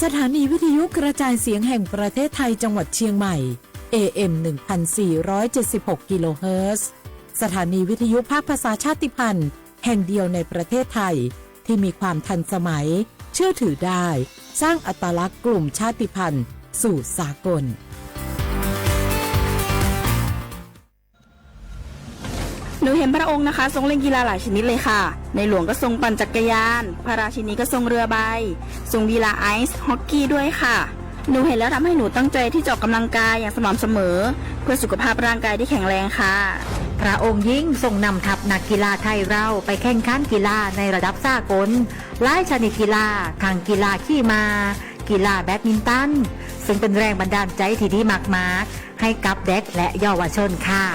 สถานีวิทยุกระจายเสียงแห่งประเทศไทยจังหวัดเชียงใหม่ เอ เอ็ม หนึ่งพันสี่ร้อยเจ็ดสิบหก กิโลเฮิรตซ์ สถานีวิทยุภาคภาษาชาติพันธุ์แห่งเดียวในประเทศไทย ที่มีความทันสมัย เชื่อถือได้ สร้างอัตลักษณ์กลุ่มชาติพันธุ์สู่สากล หนูเห็นพระองค์นะคะ ทรงเล่นกีฬาหลายชนิดเลยค่ะ ในหลวงก็ทรงปั่นจักรยาน พระราชินีก็ทรงเรือใบ ทรงกีฬาไอซ์ฮอกกี้ด้วยค่ะ หนูเห็นแล้วทำให้หนูตั้งใจที่จะออกกำลังกายอย่างสม่ำเสมอ เพื่อสุขภาพร่างกายที่แข็งแรงค่ะ พระองค์ยิ่งทรงนำทัพนักกีฬาไทยเราไปแข่งขันกีฬาในระดับสากล หลายชนิดกีฬา ทั้งกีฬาขี่ม้า กีฬาแบดมินตัน ซึ่งเป็นแรงบันดาลใจที่ดีมากๆ ให้กับเด็กและเยาวชนค่ะ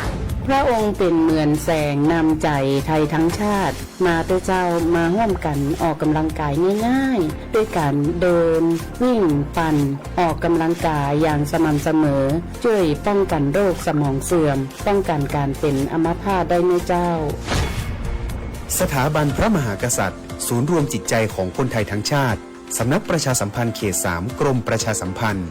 พระองค์เป็นเหมือนแสงนำใจไทยทั้งชาติ มาเถอะเจ้า มาร่วมกันออกกำลังกายง่ายๆ ด้วยการเดิน วิ่ง ปั่น ออกกำลังกายอย่างสม่ำเสมอ ช่วยป้องกันโรคสมองเสื่อม ป้องกันการเป็นอัมพาตได้นะเจ้า สถาบันพระมหากษัตริย์ ศูนย์รวมจิตใจของคนไทยทั้งชาติ สำนักประชาสัมพันธ์เขตสาม กรมประชาสัมพันธ์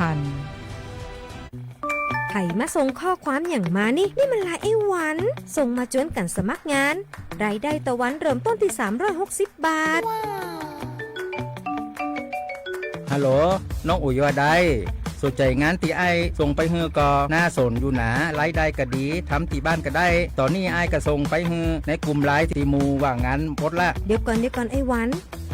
พันธ์ ใผมาส่งข้อความอย่างมานี่ นี่มันไลน์ไอ้หวัน ส่งมาจวนกันสมัครงาน รายได้ต่อวันเริ่มต้นที่สามร้อยหกสิบบาท ฮัลโหล น้องอุ๋ยว่าได สนใจงานตี้อ้ายส่งไปหื้อก่อ น่าสนอยู่หนา รายได้ก็ดี ทำตี้บ้านก็ได้ ตอนนี้อ้ายก็ส่งไปหื้อในกลุ่มไลน์ตี้หมู่ว่างงานหมดละ เดี๋ยวก่อน เดี๋ยวก่อนไอ้หวัน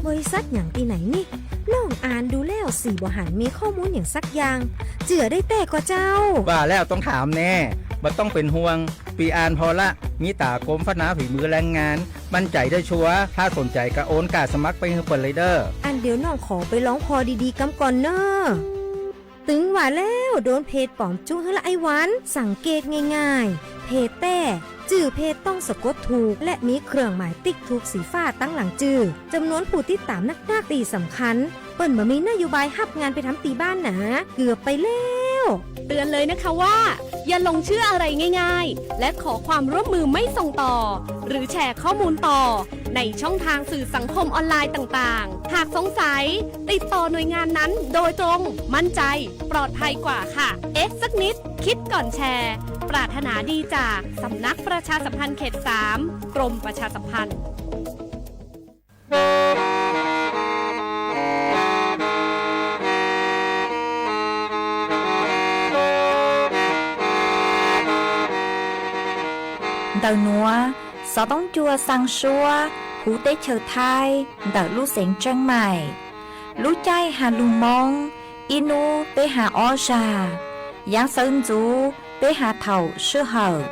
บริษัทหยังตี้ไหนนี่ น้องอ่านดูแล้วสี่บ่หันมีข้อมูลหยังสักอย่าง เจื้อได้แต๊ก่อเจ้า ว่าแล้วต้องถามแน่ บ่ต้องเป็นห่วง ปีอ่านผ่อละ มีต๋ากรมพัฒนาฝีมือแรงงาน มั่นใจได้ชัวร์ ถ้าสนใจก็โอนก้าสมัครไปหื้อเปิ้นเลยเด้อ อันเดี๋ยวน้องขอไปลองผ่อดีๆกำก่อนเน้อ ตึงว่าแล้วโดนเพจปลอมจุ๊หื้อละไอ้หวัน สังเกตง่ายๆ เพจแต๊ จื้อเพจต้องสะกดถูก และมีเครื่องหมายติ๊กถูกสีฟ้าตังหลังจื้อ จำนวนผู้ติดตามนักๆ ตี้สำคัญ เปิ้นบ่มีนโยบายฮับงานไปทำตี้บ้านหนา เกือบไปแล้ว เตือนเลยนะคะว่า อย่าหลงเชื่ออะไรง่ายๆ และขอความร่วมมือไม่ส่งต่อ หรือแชร์ข้อมูลต่อ ในช่องทางสื่อสังคมออนไลน์ต่างๆ หากสงสัย ติดต่อหน่วยงานนั้นโดยตรง มั่นใจ ปลอดภัยกว่าค่ะ เอ๊ะสักนิด คิดก่อนแชร์ ปรารถนาดีจากสำนักประชาสัมพันธ์เขตสาม กรมประชาสัมพันธ์ Ntawm nuav, xov tooj cua xaa suab huv teb chaws Thaib ntawm lub xeev Tseeb Maim. Lub caij has lug Moob, ib nub peb has ob zag. Yaav sawv ntxuv peb has thaum sij hawm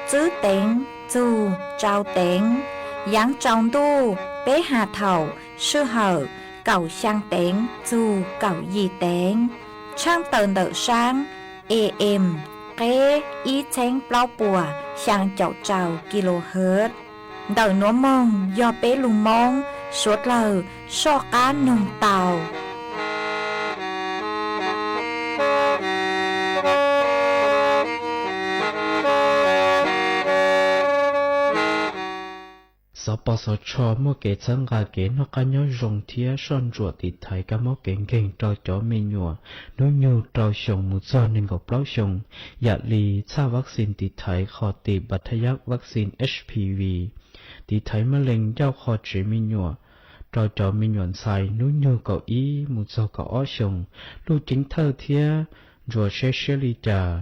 tswb teev txug tsau teev. Yaav tsaus ntuj peb has thaum sij hawm kaum xyaa teev txug kaum yim teev. Tshaaj tawm ntawm saab A M qeb ib txheeb plaub puas xyaa caum rau kilohertz. Ntawm nuav moog yog peb lug Moob suav dlawg soj qaab noog tau. Pos xov tshos muaj kev txhawb nqa kev noj qab nyob zoo thiab soj ntsuam tiv thaiv kab mob kev nkeeg rau cov me nyuam hnub nyoog rau xyoo mus txog nees nkaum plaub xyoo, yam li txhaj vaccine tiv thaiv qhov tis pas thaj yab vaccine H P V, tiv thaiv mab lees ncauj qhov tsev me nyuam rau cov me nyuam ntxhais hnub nyoog kaum ib mus txog kaum ob xyoos, luj ceeb thawj thiab ntsuas seb siab li cas,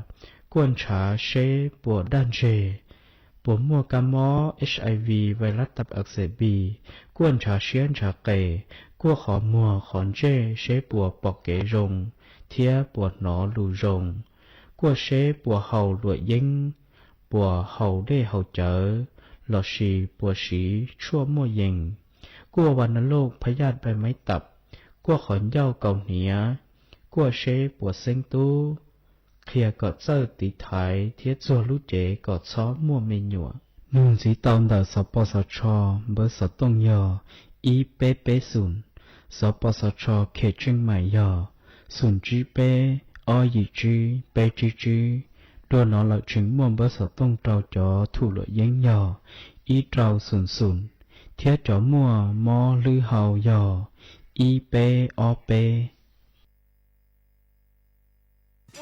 kuaj ntshav seb puas daj ntseg, puas muaj kab mob H I V vais lab tap ak xes bi, kuaj ntshav siab ntshav qes, kuaj qhov muag qhov ntsej seb puas pom kev zoo thiab puas hnov lus zoo, kuaj seb puas haus luam yeeb, puas haus dej haus cawv, lossis puas siv tshuaj muaj yees, kuaj vas nas loj phab yaj bai maib tawm, kuaj qhov ncauj kaus hniav, kuaj seb puas xeeb tub, qhia kom txawj tiv thaiv thiab txuag lub cev kom txhob muaj me nyuam. Nug ntxiv tau ntawm xov pos xov tshos npawb xov tooj yog ib peb peb xoom, xov pos xov tshos khem tseej maim yog xoom tsib peb ob yim tsib peb tsib tsib. Dua no lawm tseem muaj npawb xov tooj rau cov thum luam yeeb yog ib rau xoom xoom, thiab cov muaj mob hlwb hau yog ib peb ob peb.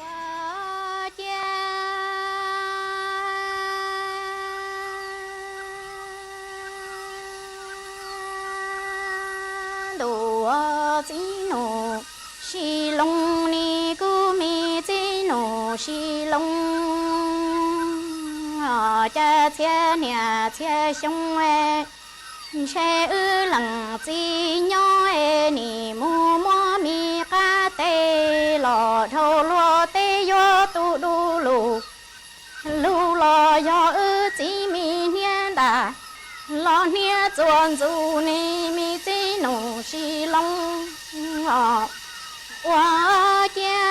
Ua cia ntuj txiv nus Sis Loos, nim kuj me txiv nus Sis Loos, cas txhia niam txhia xyoo ntshe wb leej txiv nyob es nim mus muab me qab tes los dhau luag teb yuav tu du lug. Lug los yog wb txiv me hniab ntas, los hniab txuas ntxug nim me txiv nus Sis Loos os. Ua cia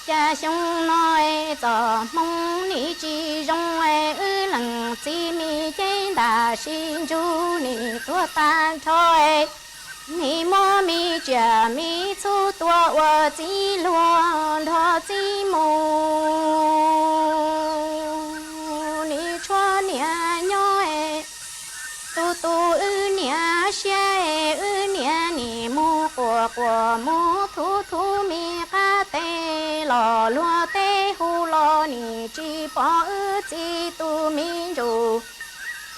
cas xyoo no es txom hmoo nim tsis zoo es wb leej txiv me ceeb ntam sis ntsug nim tuag tag nrho es nim muab me tsiaj me txhu tua ua txiv luag nrog txiv mus. Nim tshuav niam nyob es tu tu wb niam siab es wb niam nim mus quas quas mus thuv thuv me qab tes los luag teb hu los nim tsis pom wb txiv tus me ntsuj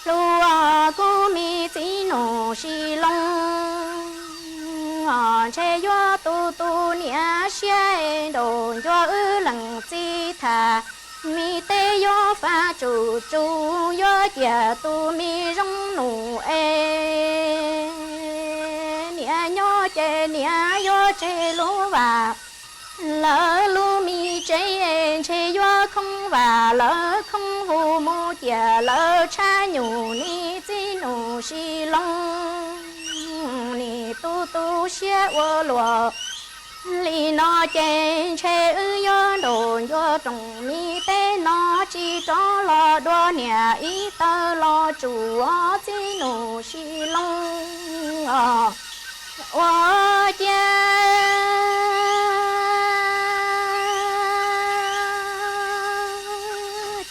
hlub kuv me txiv nus Sis Loos. Ntshe yuav tu tu niam siab es nraum ncua wb leej txiv tham me teb yuav faj tsum tsum yuav ciam tus me zoo nus es niam nyob ces niam yuav tseg lub vam lawv lub me tsev es ntshe yuav khoob vam lawv khoob vug mus ciam lawv tshab nyuj nim txiv nus Sis Loos. Nim tu tu siab ua luaj li no ces ntshe wb yuav nraum ncua rooj me teb no tsis rov los dua niam ib tawg los tsum txiv nus Sis Loos os. Ua cia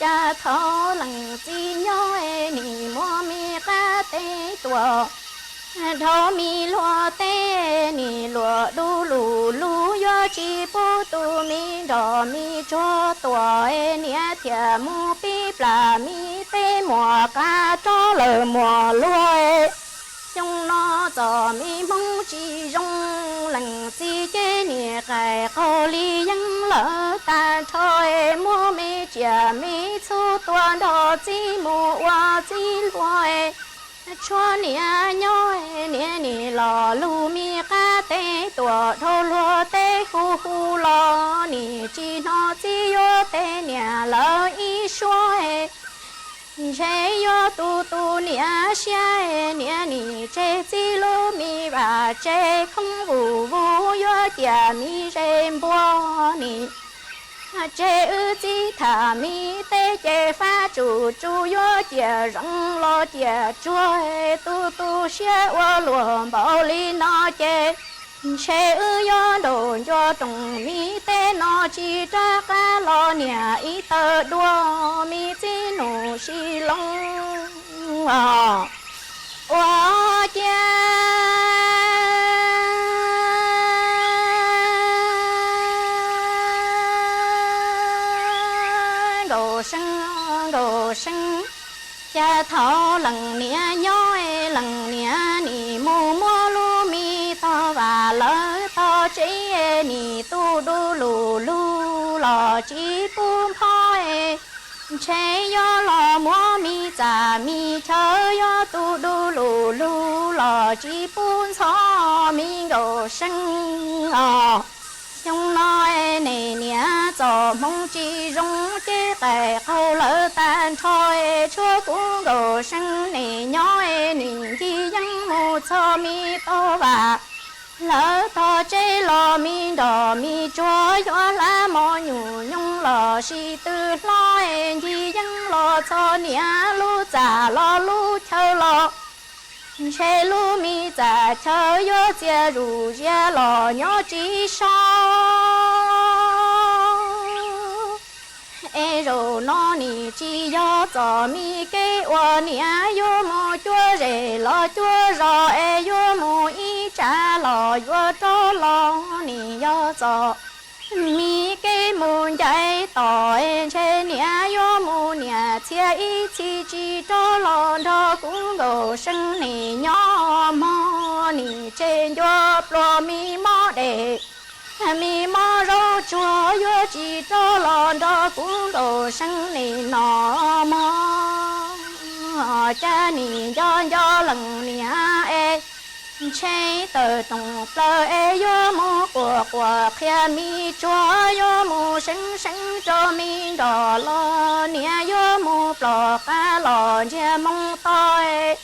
cas thaum leej txiv nyob es nim muab me qab tes tuam dhau me luag teb nim luam du lug lug yuav tsis pub tus me nrog me tsuag tuam es niam thiaj mus pib plam me teb muam qab rov lawm muam luag. Xyoo no txom me hmoo tsis zoo leej txiv ces nim qais qaug li yeeb lawm tag nrho es muab me tsiaj me txhu tua nrog txiv mus ua txiv luag. Tshuav niam nyob niam nim los lug me qab tes tuam dhau luag teb hu hu los nim tsis hnov txiv yuav teb niam lawv ib suab. Ntshe yuav tu tu niam siab niam nim tseg txiv lub me vam tseg khoob vus vus yuav ciam me zes npua nim tseg wb txiv tham me teb ces fab tsum tsum yuav ciam zoo los ciam tsuag tu tu siab ua luaj npaum li no ces Ntshe wb yuav nraum ncua rooj, mi tej no tsis rov qab los niam ib tawg dua, mi txiv nus sib loo os. Ua ciav Nkauj See, Nkauj See, cas thaum leej niam nyob es leej niam nim mus muab lub me tog vam lawv tog tsev es nim tu du lug lug los tsis pub npho es ntshe yuav los muab me txam me chaw yuav tu du lug lug los tsis pub ntxhov me Nkauj See os. Xyoo no es niam txom hmoov tsis zoo ces qaij qaug lawv tag nrho es tshuav kuv Nkauj See nim nyob es nim ncig yeeb mus txog me tog vam lawv tog tsev los me nroj me tsuag yuav hlab mos nyuj nyoog los sis twb hlob es ncig yeeb los txog niam lub txam los lub chaw los ntshe lub me txam chaw yuav txias zuj zus los nyob tsis so. Es zaum no nim tsis yog txom me kev uas niam yuav mus cuab zes los cuab zos es yuav mus ib tsav los yuav rov los, nim yog txom me kev mus ncaim tom es ntshe niam yuav mus niam txhiaj ib txhis tsis rov los nrog kuv Nkauj See nim nyob mog. Nim tseg ncua pluas me mob dej, me mob zaub tsuag yuav tsis rov los nrog kuv Nkauj See nim no mog. Cas nim nco nco leej niam es ntshe tawm rooj plaws es yuav mus quas quas qhia me tsuag, yuav mus seev seev rau me nroj los niam yuav mus plob qab los ntsiag moo to es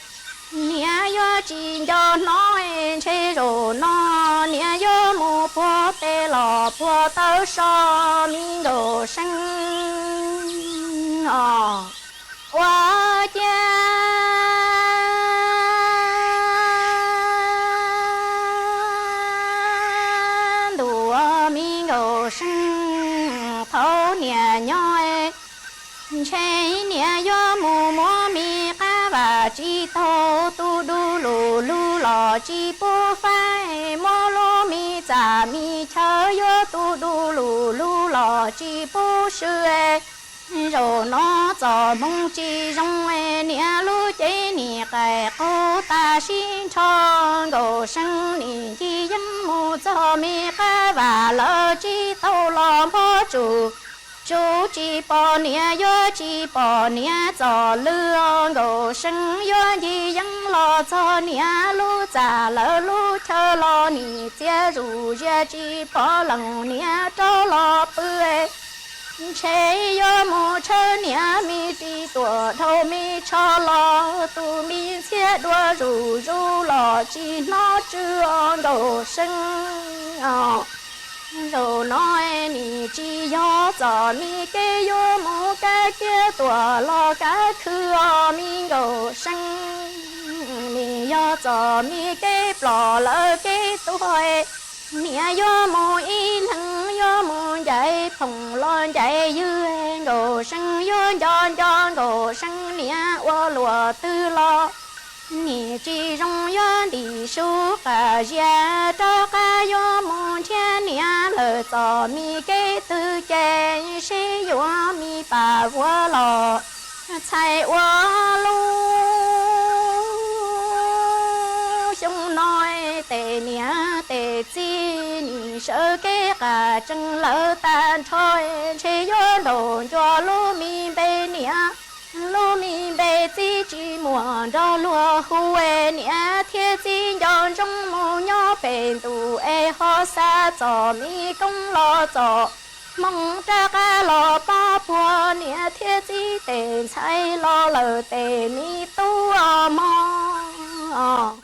niam yuav tsis nco hnov es ntshe zaum no niam yuav mus puag pem los puag taw so me Nkauj See os. Ua ciav ntuj, me Nkauj See, thaum niam nyob es ntshe niam yuav mus muab me qab vam tsis taug tu du lug lug los tsis pub faib, muab lub me txam me chaw yuav tu du lug lug los tsis pub swm. Zaum no txoj hmoo tsis zoo es niam lub cev nim qaij qaug tag sib nrho. Nkauj See nim ncig yeeb mus txog me qab vam lawv tsis taug los npog tsum, tsum tsis pom niam yuav tsis pom niam txoj lw. Nkauj See yuav ncig yeeb los txog niam lub txaj lawv lub chaw los nim txias zuj zus tsis pom leej niam rov los pw. Ntshe yuav mus tshawb niam me ris tuam dhau me tsho los tus me ntxhiab dua zuj zus los tsis hnov tsw. Nkauj See, zaum no nim tsis yog txom me kev yuav mus kav kiab tuam los kav khw os me Nkauj See. Nim yog txom me kev ploj lawv kev tuag, niam yuav mus ib leeg yuav mus ncaim phooj los ncaim ywg. Nkauj See yuav nco nco Nkauj See niam ua luaj twg los nim tsis zoo, yuav ntim su qas zias rov qab yuav mus nrhiav niam lawm txom me kev twg ces seb yuav me pas vuag los txhais ua lub. Xyoo no tes niam tes txiv nim sawv kev qas tsees lawm tag nrho, ntshe yuav nraum ncua lub me npe niam, lub me npe txiv tsis muaj nrog luag hu. Niam thiab txiv nco ntsoov mus nyob pem ntuj es ho xa txom me koob los txom hmoo rov qab los pov puag niam thiab txiv tes ntxhais los lawm tes me tub mog.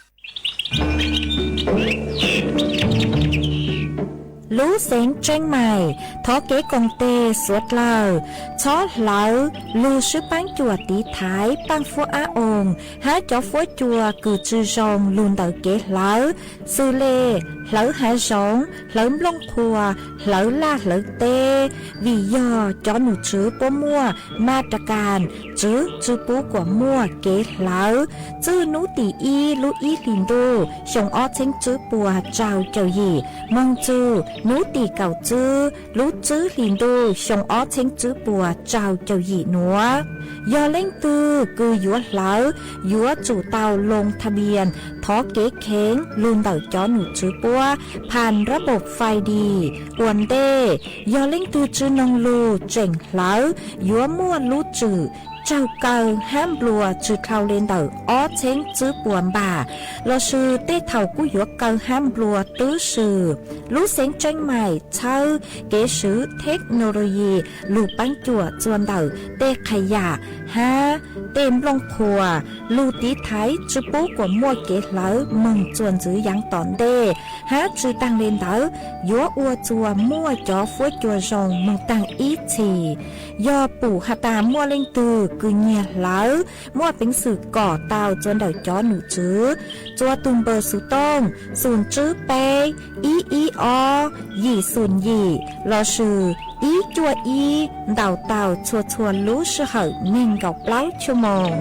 Lub xeev Tsheej Maim thov kev koom tes suav dlawg Txhob hlawv lug swb paab cuam tiv thaiv paaj fuab ab oos hab cov fuab cua kws tsi zoo lug ntawm kev hlawv, xws le hlawv haav zoov, hlawv nplooj qhuas, hlawv laj hlawv teb, vim yog cov nom tswv puab muaj ma ra kas, tswv tsi pub kuas muaj kev hlawv. Txwj nub tim ib lub ib hlis ntuj xyoo ob txheeb tswb puas rau caum yim moog txug nub tim kaum tswb lub tswb hlis ntuj xyoo ob txheeb tswb puas rau caum yim nuav, yog leej twg kws yuav hlawv yuav tsum tau loo tha npias thov kev kheev lug ntawm cov nom tswv puab phas rab npauj fais dis ua ntej. Yog leej twg tsi noog lug tseem hlawv yuav muaj lub tswm raug kaw hab nplua tsi dhau le ntawm ob txheeb tswb puas npam lossis tej thaum kuj yuav kaw hab nplua twb swm. Lub xeev Tseeb Maim txhawb kev swv theknoloyi lug paab cuam txuas ntawm tej qha yam hab tej nplooj qhuas lug tiv thaiv tsi pub kuas muaj kev hlawv moog txuas ntxiv yaav tom ntej, hab tsi taag le ntawd yuav ua txuas muaj cov fuab cua zoo moog taag ib txhis. Yog pum has tas muaj leej twg kws nyiag hlawv, muaj peev xwm kom tau txuas ntawm cov nom tswv txuas tug npawb xuv tooj xum tswb peb ib ib ob yim xum yim lossis ib cuaj ib ntaus tau txhua txhua lub sij hawm neeg nkaum plaub chua moos.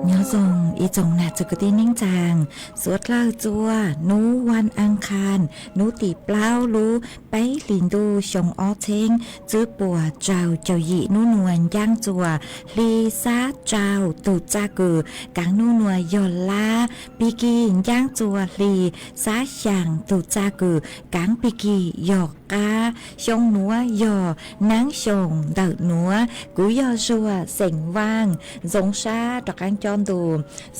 Nyob zoo ib tsoom nam txiv kwv tij neej tsaa, suav dlawg txua nub vas aas khaas nub tim plaub lub peb hlis ntuj xyoo ob txheeb tswb puas rau caum yim nub nuav ncaab txua hli xab rau tug txaj kws kaav nub nuav yog lab, pig kig ncaab txua hli xab xyaa tug txaj kws kaav pig kig yog qaab, xyoo nuav yog naab xyoo ntawm nuav. Kuv yog Zuag xeem Vaaj, ntxoov sab rov qaab cob ntu.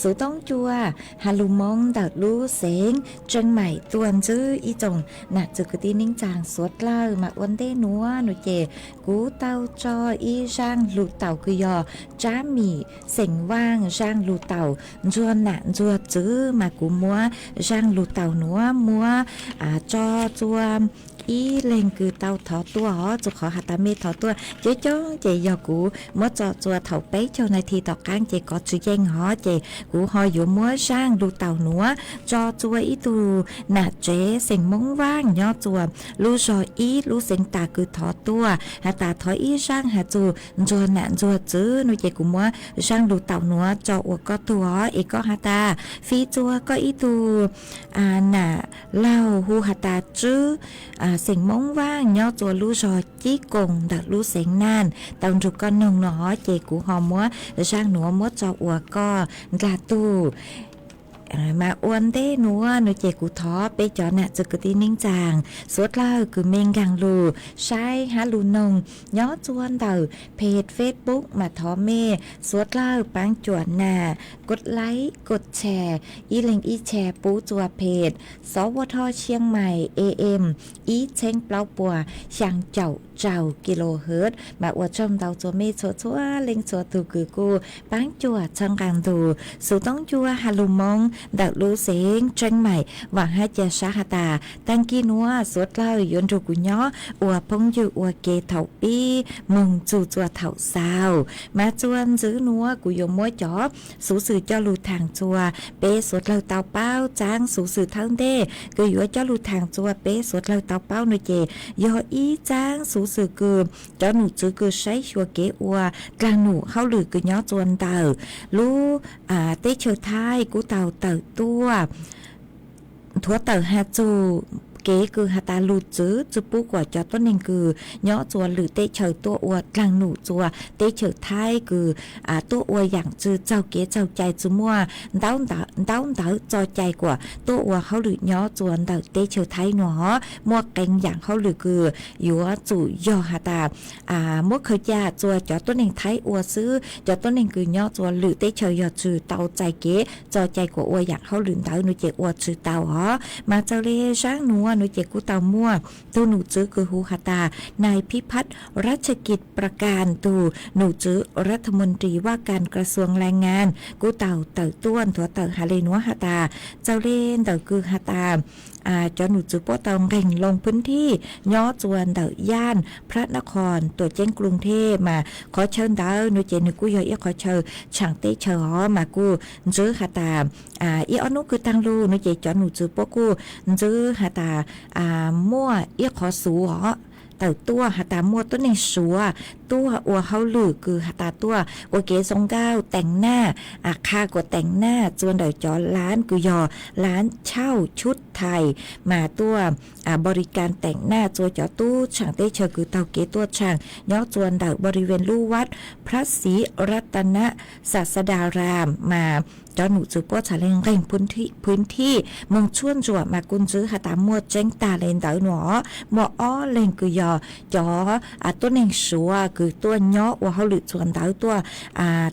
Xuv toob cua has lug moo ntawm lub xeev Tseeb Maim tuaj ntsib ib tsoom nam txiv kwv tij neej tsaa suav dlawg mas ua ntej nuav nuav ces kuv tau tso ib zaaj lug taus kws yog Tsab Mim xeem Vaaj zaaj lug taus ntsuag nam ntsuag txwv mas kuv muab zaaj lug taus nuav muab tso txua ib leeg kws tau thov tuaj os, txug qhov has tas mej thov tuaj coob coob ces yog kuv muab tso txua thaum peb caug nas this tom qaab ces kov tsi yeej os ces kuv ho yuav muab zaaj lug taus nuav tso txua ib tug nam tsev xeem Moob Vaaj nyob txua lub zog ib lub xeev tas kws thov tuaj has tas thov ib zaaj has txug ntsuag nam ntsuag txwv nuav ces kuv muab zaaj lug taus nuav tso ua koj tug os es koj has tas fij txua koj ib tug nam laug hu has tas Tswb xeem Moob Vaaj nyob txua lub zog Cib Koos ntawm lub xeev Naj tau nrug koj noog no ces kuv ho muab zaaj nuav muab tso ua koj dlaag tug. Mas ua ntej nuav nuav ces kuv thov peb cov nam txiv kwv tij neej tsaa suav dlawg kws mej nkaag lug saib hab lug noog nyob txua ntawm peg Facebook mas thov mej suav dlawg paab cuam nam kod laib kod tshare ib leeg ib tshare pub txua peg Xov Vaj Thoj Tsheej Maim A M ib txheeb plaub puas xyaa caum rau kilohertz mas ua tsaug ntau txua mej txhua txhua leej txhua tug kws kuj paab cuam txhawb nqaa ntu. Xuv toob cua has lug moo ntawm lub xeev Tseeb Maim vaam hab ca sab has tas taag kig nuav suav dlawg yuav nrug kuv nyob ua phooj ywg ua ke thaum pib moog txug txua thaum xaus. Mas txua ntxiv nuav kuv yuav muab cov xuv xwm coj lug thaam txua peb suav dlawg tau paub. Txaab xuv xwm thawj ntej kws yuav coj lug thaam txua peb suav dlawg tau paub nuav ces yog ib txaab xuv xwm kws cov num tswv kws saib xyuas kev ua dlaag num hauj lwm kws nyob tsua ntawm lub teb chaws Thaib kuj tau tawm tuaj nthuav tawm has txug kev kws has tas lug txwv tsi pub kuas cov tuab neeg kws nyob tsua lwm teb chaws tuaj ua dlaag num tsua teb chaws Thaib kws tuaj ua yaam tsi txaug kev txaug cai, tsi muaj ntaub ntawv txoj cai kuas tuaj ua hauj lwm nyob tsua ntawm teb chaws Thaib nuav. Muaj qee yaam hauj lwm kws yuav tsum yog has tas muab khaws ca tsua cov tuab neeg Thaib ua xwb, cov tuab neeg kws nyob tsua lwm teb chaws yog tsi tau txais kev txoj cai kuas ua yaam hauj lwm ntawd nuav ces ua tsi tau os. Mas txawm le zaab nuav nuav ces kuj tau muaj tug num tswv kws hu has tas Nais Phiv Phab Rab Tshaj Kis Pra Kas, tug num tswv Rav Tha Moos Ris Vaj Kas Kra Suas Lais Ngas kuj tau tawm tuaj nthuav tawm has le nuav has tas, txawm le ntawm kws has tas cov num tswv puab tau nqeeg loo phwb thij nyob tsua ntawm yaj Phab Nab Qhos tuam ceeb Kloos Thej, mas qhov chaw ntawd nuav ces nwg kuj yog ib qhov chaw tshaam teb chaws os, mas kuj ntswv has tas ib ob nub kws taag lug nuav ces cov num tswv puab kuj ntswv has tas muaj ib qhov xuv os, tawm tuaj has tas muaj tuab neeg Suav tuaj ua hauj lwm kws has tas tuaj ua kev zoo nkauj teem naj, qha kuas teem naj tsua ntawm cov laab kws yog laab chauj chub thais, mas tuaj npau ris kas teem naj tsua cov tub tshaam teb chaws kws taug kev tuaj tshaam nyob tsua ntawm npau ris ven lub vaj Phab Xiv Rab Ta Na Xas Xas Das Ras, mas cov num tswv puab txhad le nqeeg phwb thij moog tshuaj ntsuam mas kuj ntswv has tas muaj tseeb tag le ntawd nuav. Muaj ob leeg kws yog cov tuab neeg Suav kws tuaj nyob ua hauj lwm tsua ntawd tuaj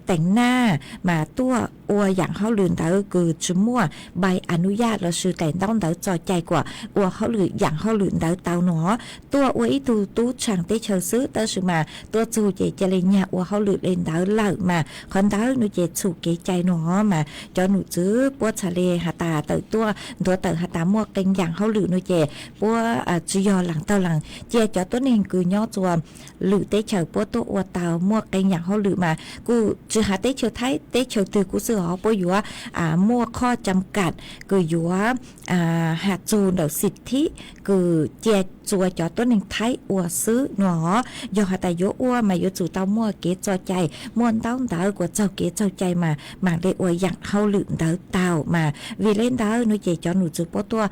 teem naj, mas tuaj ua yaam hauj lwm ntawd kws tsi muaj npai a nub yaj lossis daim ntaub ntawv txoj cai kuas ua hauj lwm yaam hauj lwm ntawd tau nuav. Tuaj ua ib tug tub tshaam teb chaws xwb, tab sis mas tuaj txug ces ca le nyag ua hauj lwm le ntawd lawm, mas qhov ntawd nuav ces txhum kev cai nuav. Mas cov num tswv puab txhad le has tas tawm tuaj nthuav tawm has tas muaj qee yaam hauj lwm nuav ces puab tsi yog laam taug laam cia cov tuab neeg kws nyob tsua lwm teb chaws puab tuaj ua tau. Muaj qee yaam hauj lwm mas kuj tsi has teb chaws Thaib, teb chaws twg kuj xwb hov puab yuav muaj qhov cam kam kws yuav has txug ntawm xim thib kws cia tsua cov tuab neeg Thaib ua xwb nuav. Yog has tas yuav ua mas yuav tsum tau muaj kev txoj cai, muaj ntaub ntawv kuas txaug kev txaug cai mas maam le ua yaam hauj lwm ntawd tau. Mas vim le ntawd nuav ces cov num tswv puab tuaj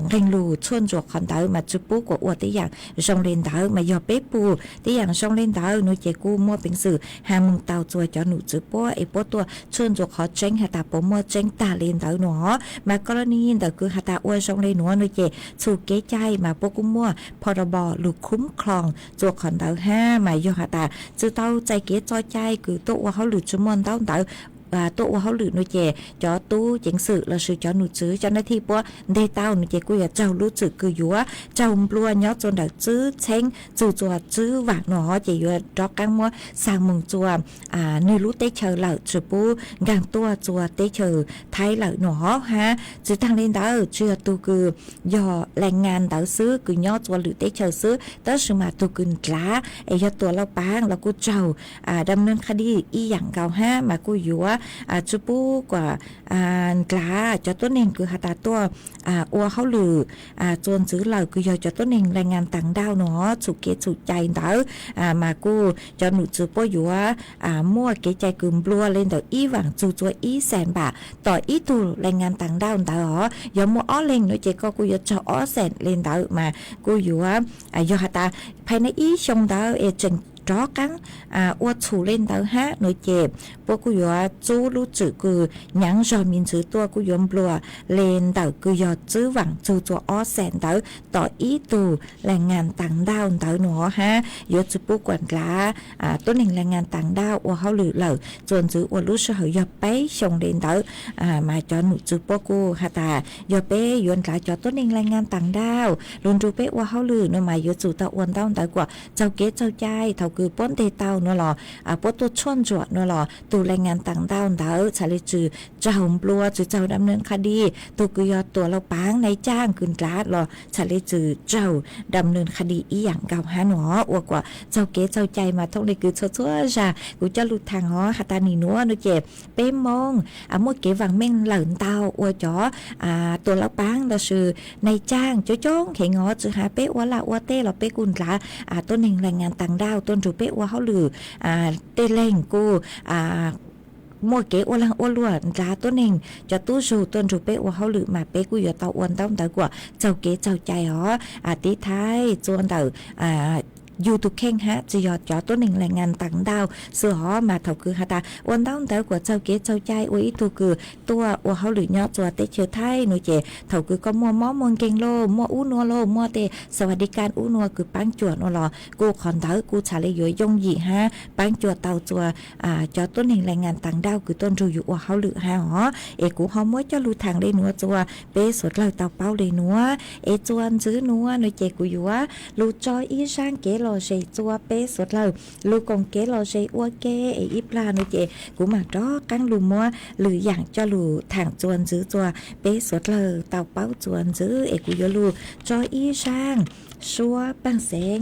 nqeeg lug tshuaj ntsuam qhov ntawd mas tsi pub kuas ua tej yaam zoo le ntawd. Mas yog peb pum tej yaam zoo le ntawd nuav ces kuj muaj peev xwm has moog tau tsua cov num tswv puab es puab tuaj tshuaj ntsuam qhov tseeb has tas puas muaj tseeb tag le ntawd nuav. Mas koj lab ni ntawm kws has tas ua zoo le nuav nuav ces txhum kev cai mas puab kuj muaj pho ra bos lug khub khloos tsua qhov ntawd hab. Mas yog has tas tsi tau txais kev txoj cai kws tuaj ua hauj lwm tsi muaj ntaub ntawv tuaj ua hauj lwm nuav ces cov tub ceev xwm lossis cov num tswv cov nab thij puab nteg tau nuav ces kuj yuav raug lub tswm kws yuav raug nplua nyob tsua ntawm tswb txheeb txug tsua tswb vaam nuav ces yuav rov qaab muab xaa moog tsua nwg lub teb chaws lawm, tsi pub nkaag tuaj tsua teb chaws Thaib lawm nuav hab. Tsi taag le ntawd tsi yog tug kws yog lais ngas ntawd xwb kws nyob tsua lwm teb chaws xwb, tab sis mas tug kws ndlav es yog tuam lauj paab los kuj raug dam neeg qha dij ib yaam nkaus hab. Mas kuj yuav tsi pub kuas ndlav cov tuab neeg kws has tas tuaj ua hauj lwm tsua ntxiv lawm kws yog cov tuab neeg lais ngas taag dauj nuav, txhum kev txhum cai ntawd mas kuj cov num tswv puab yuav muaj kev cai kws nplua le ntawm ib vaam txug tsua ib xees npam tom ib tug lais ngas taag dauj ntawd os. Yog muaj ob leeg nuav ces koj kuj yuav raug ob xees le ntawd. Mas kuj yuav yog has tas phais na ib xyoo ntawd es tseem rov qaab ua txhum le ntawd hab nuav ces puab kuj yuav tsub lub tswm kws nyaav zog me ntsis tuaj kuj yuav nplua le ntawm kws yog tswb vaam txug tsua ob xees ntawd tom ib tug lais ngas taag dauj ntawd nuav hab. Yuav tsi pub kuas ndlav tuab neeg lais ngas taag dauj ua hauj lwm lawm tsua ntxiv ua lub sij hawm yog peb xyoo le ntawd. Mas cov num tswv puab kuj has tas yog peb yuav ndlav cov tuab neeg lais ngas taag dauj lug nrug peb ua hauj lwm nuav mas yuav tsum tau ua ntaub ntawv kuas txaug kev txaug cai. Thaus kws puab nteg tau nuav los, puab tuaj tshuaj ntsuam nuav los, tug lais ngas tas ntau ntawd txhaj le txwm tsaug nplua, txwm tsaug dam nws qha di. Tug kws yog tuam laug paav nais caaj kws ndlav los txhaj le txwm tsaug dam nws qha di ib yaam nkaus hab nuav. Ua kuas txaug kev txaug cai mas thooj le kws txhua txhua zag kuv coj lug thaam hov has tas nim nuav nuav ces peb Moob muaj kev vaam meej lawm ntau ua cov tuam laug paav lossis nais caaj coob coob kheev hov, tsi has peb ua laj ua teb los peb kuj ndlav tuab neeg lais ngas tas ntau tuaj nrug peb ua hauj lwm. Tej leeg kuj muaj kev ua laag ua luam ndlav tuab neeg cov tub zug tuaj nrug peb ua hauj lwm mas peb kuj yuav tau ua ntaub ntawv kuas txaug kev txaug cai hov. Tiv thaiv txua ntawm yug tug kheej hab tsi yog cov tuab neeg lais ngas tas ntau xwb hov mas thaum kws has tas ua ntaub ntawv kuas txaug kev txaug cai ua ib tug kws tuaj ua hauj lwm nyob txua teb chaws Thaib nuav ces thaum kws koj muaj mob muaj nkeeg lauj, muaj ub nuav lauj, muaj tej xas vas di kas ub nuav kws paab cuam nuav los kuj qhov ntawd kuj txhaj le yuav yooj yim hab paab cuam tau txua cov tuab neeg lais ngas tas ntau kws tuaj nrug yus ua hauj lwm hab hov. Es kuv ho muab coj lug thaam le nuav txua peb suav dlawg tau paub le nuav. Es txua ntxiv nuav nuav ces kuv yuav lug tso ib zaaj kev lom zem txua peb suav dlawg lug koom kev lom zem ua ke. Es ib plag nuav ces kuv maam rov qaab lug muab lwm yaam coj lug thaam txua ntxiv txua peb suav dlawg tau paub txua ntxiv. Es kuv yuav lug tso ib zaaj suab paaj xeev.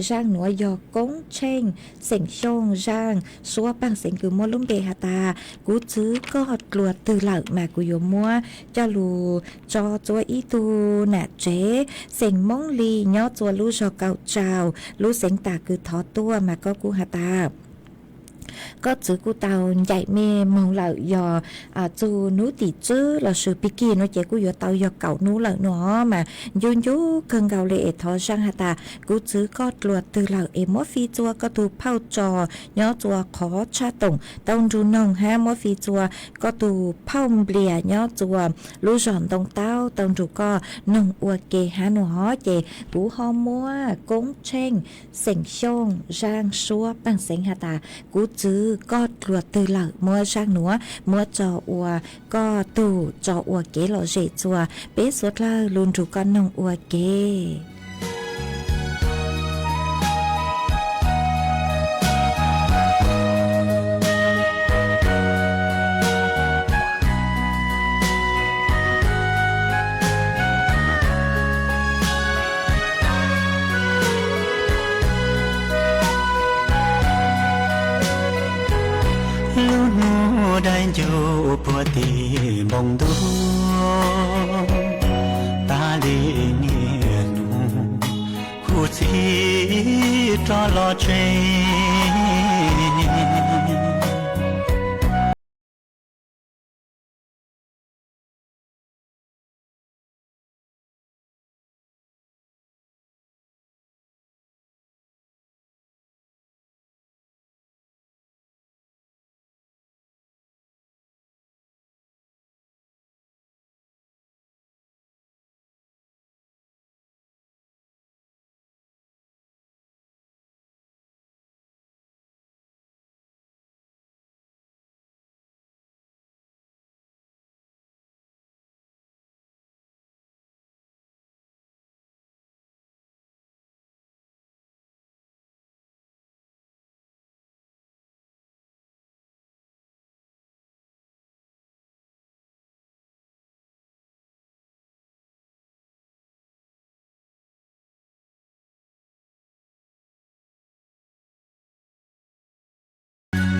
Zaaj nuav yog Koob Tsheej xeem Xyooj. Zaaj suab paaj xeev kws muab lub npe has tas Kuv txwv koj dlua twg lawm mas kuv yuav muab coj lug tso txua ib tug nam tsev xeem Moob Lis nyob txua lub zog Kaum Tsaug, lub xeev tas kws thov tuaj mas koj kuj has tas koj txwv kuj tau ncaim mej moog lawm, yog txug nub tim tswb lossis pig kig nuav ces kuj yuav tau yog kaum nub lawm nuav mas ncu ncu kawg nkaus le. Es thov zaaj has tas kuv txwv koj dlua twg lawm es muab fi txua koj tug phauj tso nyob txua qhov tshaj toom tau nrug noog hab muab fi txua koj tug phauj nplias nyob txua lub zog Ntoo Taub tau nrug koj noog ua ke hab nuav hov. Ces kuv ho muab Koob Tsheej xeem Xyooj zaaj suab paaj xeev has tas Kuv txwv koj dlua twg lawm muab zaaj nuav muab tso ua koj tug tso ua kev lom zem txua peb suav dlawg lug nrug koj noog ua ke. Lub nub daim ncuv puag tim npoo ntuj, tas li niaj nub kuv txiv rov los tsev.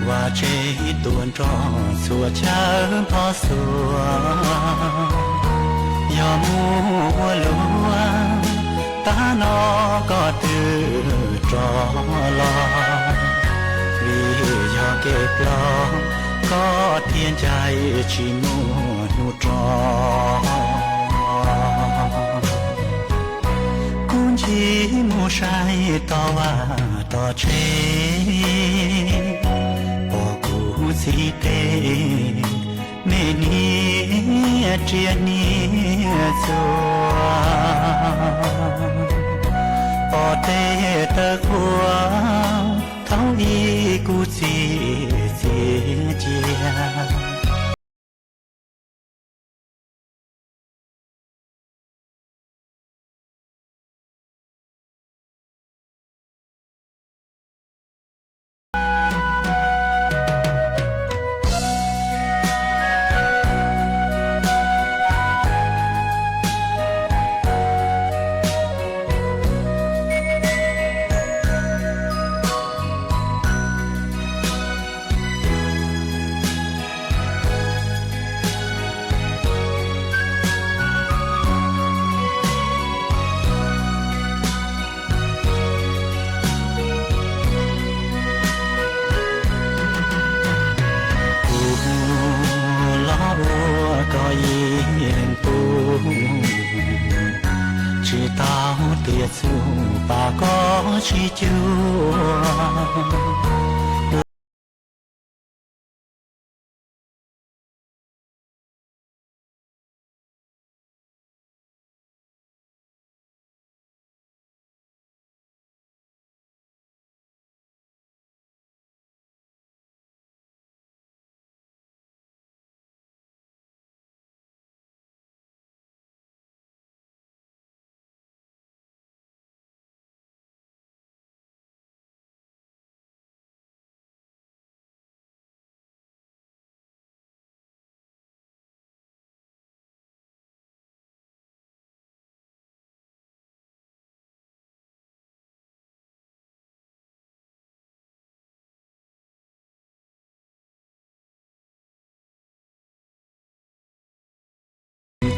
Vaj tse tuaj nrog txhua chaw npog xuas, yog mus ua luam, tag no koj twb rov los. Vim yog kev ploj, koj thiaj ncaim tsis muaj hnub rov. Kuv ncig mus saib tom vaj tom tsev, pom kuv txiv tej me niam tsiaj niam txua, pom tej tawv qhuav thaum ub kuv txiv txiav cia. Txuj pas koj tsis cuag.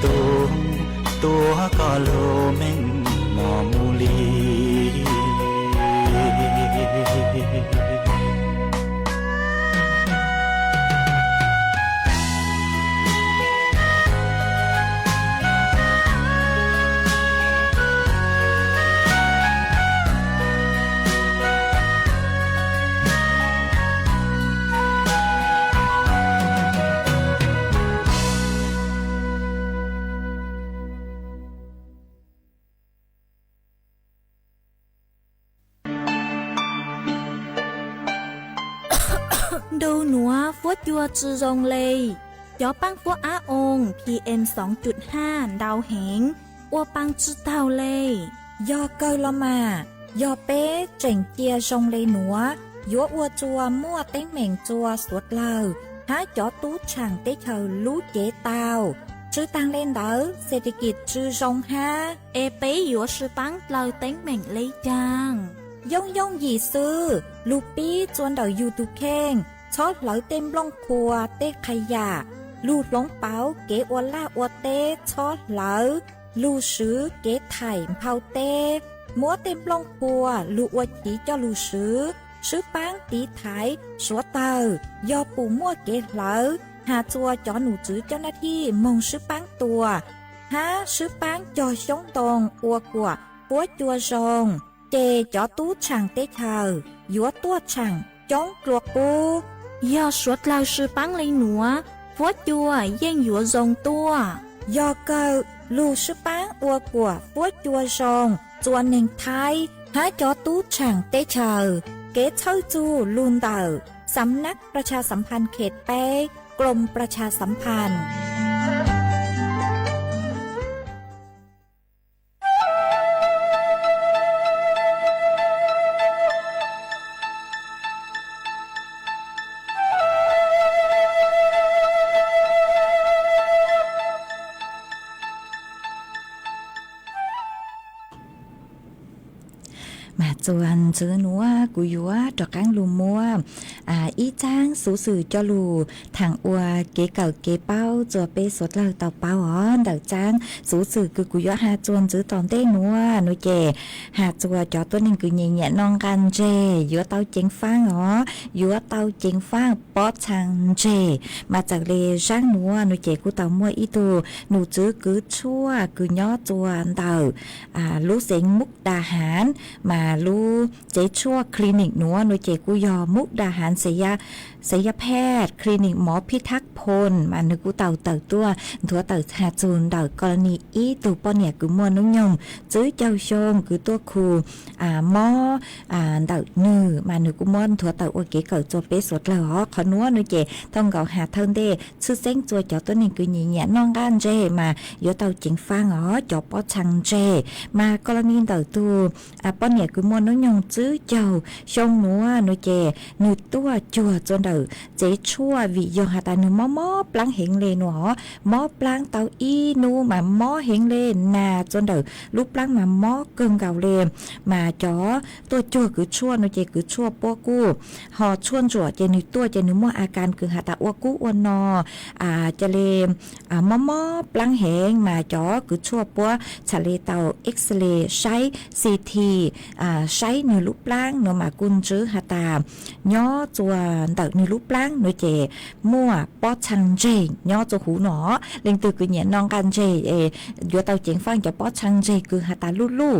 Tus tuav koj lub meej mom mus li. Ntu nuav fuab cua tsi zoo le. Cov paab fuab ab oo P M xoo cum haj ntau heev, ua paa tsi taug le. Yog kawg los mas, yog peb tseem cia zoo le nuav, yuav ua tsua muaj teeb meem tsua suav dlawg hab cov tub tshaam teb chaws lub cev tau. Tsw taag le ntawd, xes tes kis tsw zoo hab, es peb yuav sw paab dlawg teeb meem le caag? Yooj yooj yim xwb, lug pib tsua ntawm yug tug kheej, txhob hlawv tej nplooj qhuav tej qha yam, lug hloov pauv kev ua laj ua teb txhob hlawv, lug swv kev thaim nphau teb, muab tej nplooj qhuav lug ua chiv coj lug swv, swb paab tiv thaiv suav dlawg. Yog pum muaj kev hlawv, has tsua cov num tswv coj nab thij moog swb paab tua, hab swb paab cog xyoob ntoo ua kuam fuab cua zoo, ces cov tub tshaam teb chaws yuav tuaj tshaam coob dlua qub. Yog suav dlawg sw paab le nuav, fuab cua yeej yuav zoo tuaj. Yog kawg, lug swb paab ua kuam fuab cua zoo tsua neeg Thaib hab cov tub tshaam teb chaws. Kev txhawj txug lug ntawm Sam nab pra tsha sam phan khet peb, Klom pra tsha sam phan. Mas tsua ntxiv nuav kuv yuav rov qaab lug muab ib txaab xuv xwm coj lug thaam ua kev kawm kev paub tsua peb suav dlawg tau paub os. Ntawm txaab xuv xwm kws kuv yuav has tsua ntxiv tom ntej nuav nua ces has tsua cov tuab neeg kws nyiam nyiam noj nqaj ntseg yuav tau ceev faab os, yuav tau ceev faab pob txhaa ntseg. Mas txawm le zaab nuav nua ces kuj tau muaj ib tug num tswv kws tshuaj kws nyob tsua ntawm lub xeev Mug Da Hav, mas lub tsev tshuaj clinic nuav nua ces kuj yog Mug Da Hav Xav Yaj Pheej clinic mov Phij Thab Phoos, mas nwg kuj tau tawm tuaj nthuav tawm has txug ntawm kos ni ib tug poj niam kws muaj nub nyoog tsib caug xyoo kws tuaj khu mob ntawm nwg, mas nwg kuj muab nthuav tawm ua kev kawm tsua peb suav dlawg os. Qhov nuav nua ces thooj nkaus has thawj ntej tshwj xeeb tsua cov tuab neeg kws nyiam nyiam noj nqaj ntseg mas yuav tau ceev faab os cov pob txhaa ntseg. Mas kos ni ntawm tug poj niam kws muaj nub nyoog tsib caug xyoo nuav nua ces nwg tuaj cuag tsua ntawm tsev tshuaj vim yog has tas nwg mob mob plaab heev le nua os, mob plaab tau ib nub mas mob heev le, nas tsua ntawm lub plaab mas mob kawg nkaus le. Mas cov tuaj cuag kws tshuaj nua ces kws tshuaj puab kuj ho tshuaj ntsuam ces nwg tuaj ces nwg muaj a kas kws has tas ua kub ua no, ca le mob mob plaab heev mas cov kws tshuaj puab txhad le tau X-ray saib, C T saib nwg lub plaab nua mas kuj ntswv has tas nyob tsua ntawm lub plaab nuav ces muaj pob txhaa ntseg nyob rua huv no. Leej twg kws nyiam noj nqaj ntseg es yuav tau ceev faaj cov pob txhaa ntseg kws has tas luj luj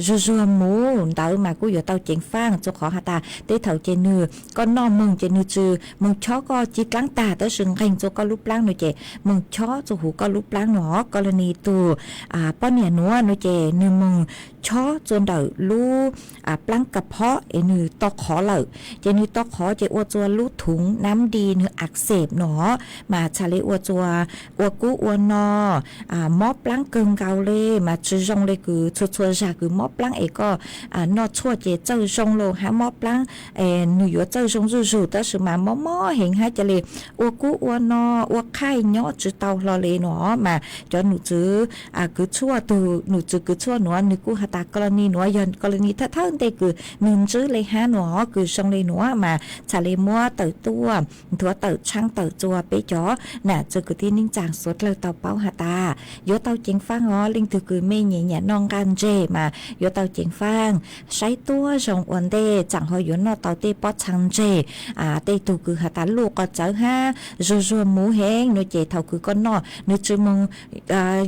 zuag zuag muv ntawd mas kuj yuav tau ceev faaj, rua qhov has tas tej thaum ces nwg, koj noj moog ces nwg tsi moog chob koj ci dlaab tag, tab sis nqeeg rua koj lub plaab nuav ces moog chob rua huv koj lub plaab nuav. Koj le ni tug poj niam nuav nuav ces nwg moog chob rua ntawm lub plaab ka phob es nwg to qhov lawm, ces nwg to qhov ces ua rua lub thuv nab di nwg ak xeem nuav mas txhad le ua rua ua kub ua no, mob plaab kawg nkaus le, mas tsi zoo le kws txhua txhua zag kws mob plaab es koj noj tshuaj ces txawj zoo lug hab mob plaab nwg yuav txawj zoo zuj zug, tab sis mas mob mob heev hab ca le ua kub ua no, ua qhaij nyob tsi tau hlo le nuav. Mas cov num tswv kws tshuaj, tug num tswv kws tshuaj nuav nwg kuj has tas koj le ni nuav yog koj le ni thawj thawj ntej kws nwg ntsib le hab nuav, kws zoo le nuav mas txhad le muab tawm tuaj nthuav tawm tshaab tawm rua peb cov nam txwv kwv tij neej tsaa suav dlawg tau paub has tas yuav tau ceev faaj os. Leej twg kws mej nyiam nyiam noj nqaj ntseg mas yuav tau ceev faaj saib tuab zoo ua ntej, tsaam ho yuav noj tau tej pob txhaa ntseg, tej tug kws has tas luj qos txawv hab zuag zuag muv heev nuav ces thaum kws koj noj nwg tsi moog,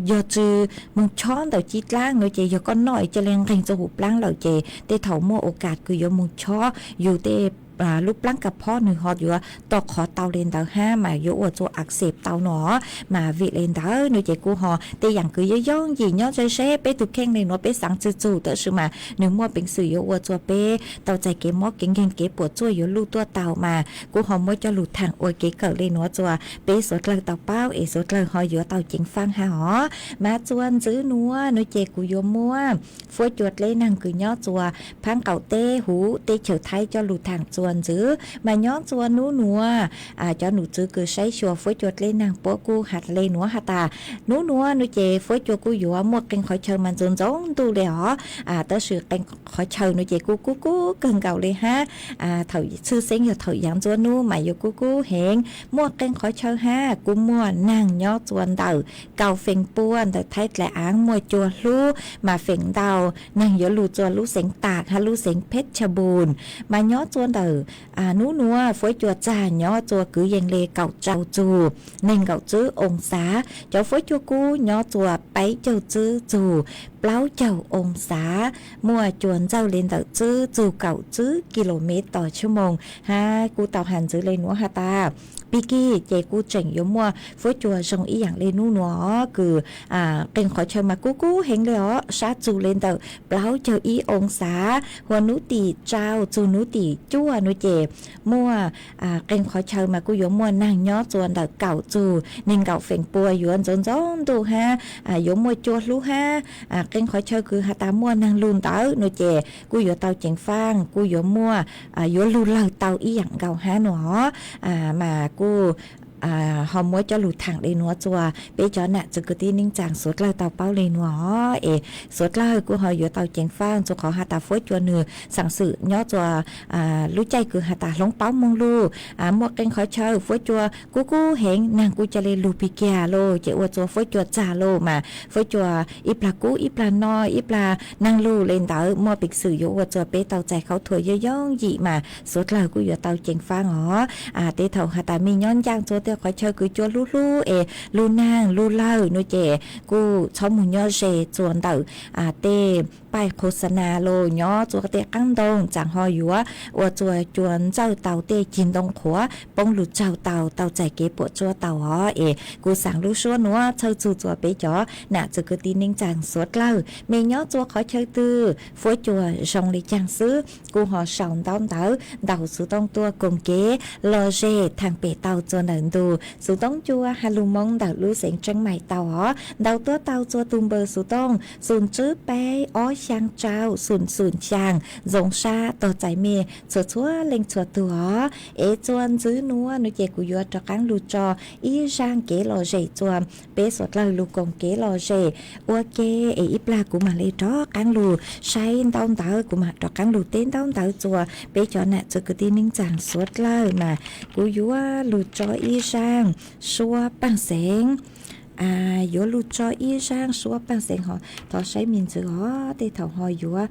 yog tsi moog chob ntawm ci dlaab nuav ces yog koj noj ca le nqeeg rua huv plaab lawm ces tej thaum muaj ua kas kws yuav moog chob yug tej lub plaab ka phob nwg ho yuav to qhov tau le ntawd hab mas yuav ua rua ak xeem tau nuav. Mas vim le ntawd nuav ces kuj ho tej yaam kws yooj yooj yim nyob ze ze peb tug kheej le nuav peb xaav tsi txug, tab sis mas nwg muaj peev xwm yuav ua rua peb tau txais kev mob kev nkeeg kev puam tsuaj yuav luj tuaj tau mas kuj ho muab coj lug thaam ua kev kawm le nuav rua peb suav dlawg tau paub es suav dlawg ho yuav tau ceev faaj hab os. Mas rua ntxiv nuav nuav ces kuv yuav muab fuab cua dleb naag kws nyob rua phaab qaum teb huv teb chaws Thaib coj lug thaam rua ntxiv. Mas nyob rua nub nuav cov num tswv kws saib xyuas fuab cua dleb naag puab kuj has le nuav has tas nub nuav nuav ces fuab cua kuj yuav muaj qee qhov chaw mas ntxoov ntxoov ntuj le os, tab sis qee qhov chaw nuav ces kuj kub kub kawg nkaus le hab. Thaum tshwj xeeb yog thaum yaav nruab nub mas yuav kub kub heev. Muaj qee qhov chaw hab kuj muaj naag nyob rua ntawm kaum feem pua ntawm Thaib dlaim aav muaj cua hlub mas feem ntau naag yuav lug rua lub xeev Taam hab lub xeev Pheb Cha Npum. Mas nyob rua ntawm nub nuav fuab cua txag nyob rua kwv yees le kaum rau txug neeg nkaum tswb oo xav. Cov fuab cua kub nyob rua peb caug tswb txug plaub caug oo xav. Muaj cua ntsawj le ntawm tswb txug kaum tswb ki lo mev tos tshaj moos hab kuj tau has ntxiv le nuav has tas pig kig ces kuj tseem yuav muaj fuab cua zoo ib yaam le nub nuav kws qee qhov chaw mas kub kub heev le os, sab txug le ntawm plaub caug ib oo xav. Hua nub tim rau txug nub tim cuaj nuav ces muaj qee qhov chaw mas kuj yuav muaj naag nyob rua ntawm kaum txug neeg nkaum feem pua, yuav ntxoov ntxoov ntuj hab yuav muaj cua hlub hab. Qee qhov chaw kws has tas muaj naag lug ntawd nuav ces kuj yuav tau ceev faaj kuj yuav muaj, yuav lug lawg tau ib yaam nkaus hab nuav. Mas kuj ho muab coj lug thaam le nuav rua peb cov nam txwv kwv tij neej tsaa suav dlawg tau paub le nuav es suav dlawg kuj ho yuav tau ceev faaj rua qhov has tas fuab cua nwg xaam xwm nyob rua lub caij kws has tas hloov paub moog lug. Muaj qee qhov chaw fuab cua kub kub heev, naag kuj ca le lug pig kiag lug ces ua rua fuab cua txag lug mas fuab cua ib plag kub ib plag no ib plag naag lug le ntawd muaj peev xwm yuav ua rua peb tau txais khaub thuas yooj yooj yim mas suav dlawg kuj yuav tau ceev faaj os. Tej thaum has tas mej nyob ncaaj rua tej qhov chaw kws cua hlub hlub es lug naag lug lawg nuav ces kuj txhob moog nyob ze rua ntawm tej paij qhua xa nas lug nyob rua tej qaab ntoo, tsaam ho yuav ua rua cua ntsawj tau tej cig ntoo qhuav poob lug tsaug tau, tau txais kev puam tsuaj tau os. Es kuv xaav lub suab nuav txhawj txug rua peb cov nam txwv kwv tij neej tsaa suav dlawg, mej nyob rua qhov chaw twg fuab cua zoo le caag xwb kuj ho sau ntaub ntawv ntaus xuv tooj tuaj koom kev lom zem thaam pem tau rua ntawm ntu xuv tooj cua ha lug Moob ntawm lub xeev Tseeb Maim tau os. Ntaus tuaj tau rua tug npawb xuv tooj xum tswb peb ob xyaa rau xum xum xyaa. Ntxoov sab tog txais mej txhua txhua leej txhua tug os. Es rua ntxiv nuav nuav ces kuv yuav rov qaab lug tso ib zaaj kev lom zem rua peb suav dlawg lug koom kev lom zem ua ke. Es ib plag kuv mam le rov qaab lug saib ntaub ntawv, kuv mam rov qaab lug teb ntaub ntawv rua peb cov nam txwv kwv tij neej tsaa suav dlawg mas kuv yuav lug tso ib zaaj suab paaj xeev yuav lug tso ib zaaj suab paaj xeev ho thov saib me ntxwv os. Tej thaum ho yuav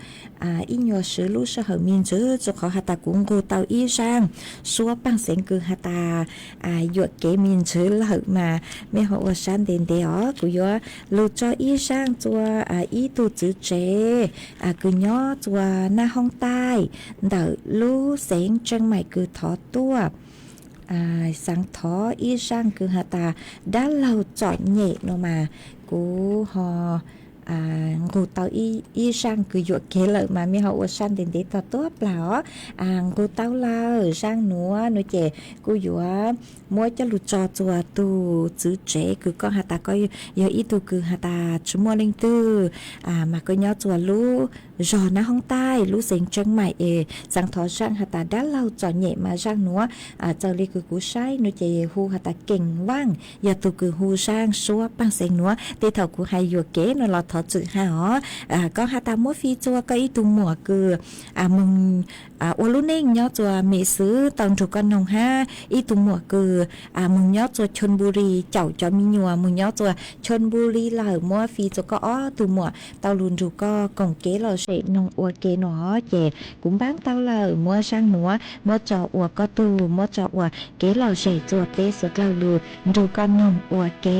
ib nyuas swv lub sij hawm me ntxwv, rua qhov has tas kuv nqug tau ib zaaj suab paaj xeev kws has tas yuam kev me ntxwv lawm mas mej ho ua sab ntev ntev os. Kuv yuav lug tso ib zaaj rua ib tug txwv tsev kws nyob rua nab hoob taij ntawm lub xeev Tseej Maim kws thov tuaj. Xaav thov ib zaaj kws has tas dab laug txom nyem no mas kuv ho nqug tau ib zaaj kws yuam kev lawm mas mej ho ua sab ntev ntev tog tuab plag os. Nqug tau lawm zaaj nuav no ces kuj yuav muab coj lug tso rua tug txwv tsev kws koj has tas koj yog ib tug kws has tas tsi muaj leej twg, mas koj nyob rua lub zog nab hoob taij lub xeev Tseej Maim es xaav thov zaaj has tas dab laug txom nyem mas zaaj nuav txawm le kws kuv saib no ces hu has tas Keem Vaaj yog tug kws hu zaaj suab paaj xeev nuav. Tej thaum kuv hais yuam kev no los thov txwm hab os. Koj has tas muab fij rua koj ib tug muam kws moog ua lub neej nyob rua mem xwb tau nrug koj noog hab ib tug muam kws moog nyob rua Chonburi, caum cov me nyuam moog nyob rua Chonburi lawm, muab fij rua koj ob tug muam tau lug nrug koj koom kev lom zem noog ua ke no ces kuv npaab tau lawm, muab zaaj nuav muab tso ua koj tug, muab tso ua kev lom zem rua peb suav dlawg lug nrug koj noog ua ke.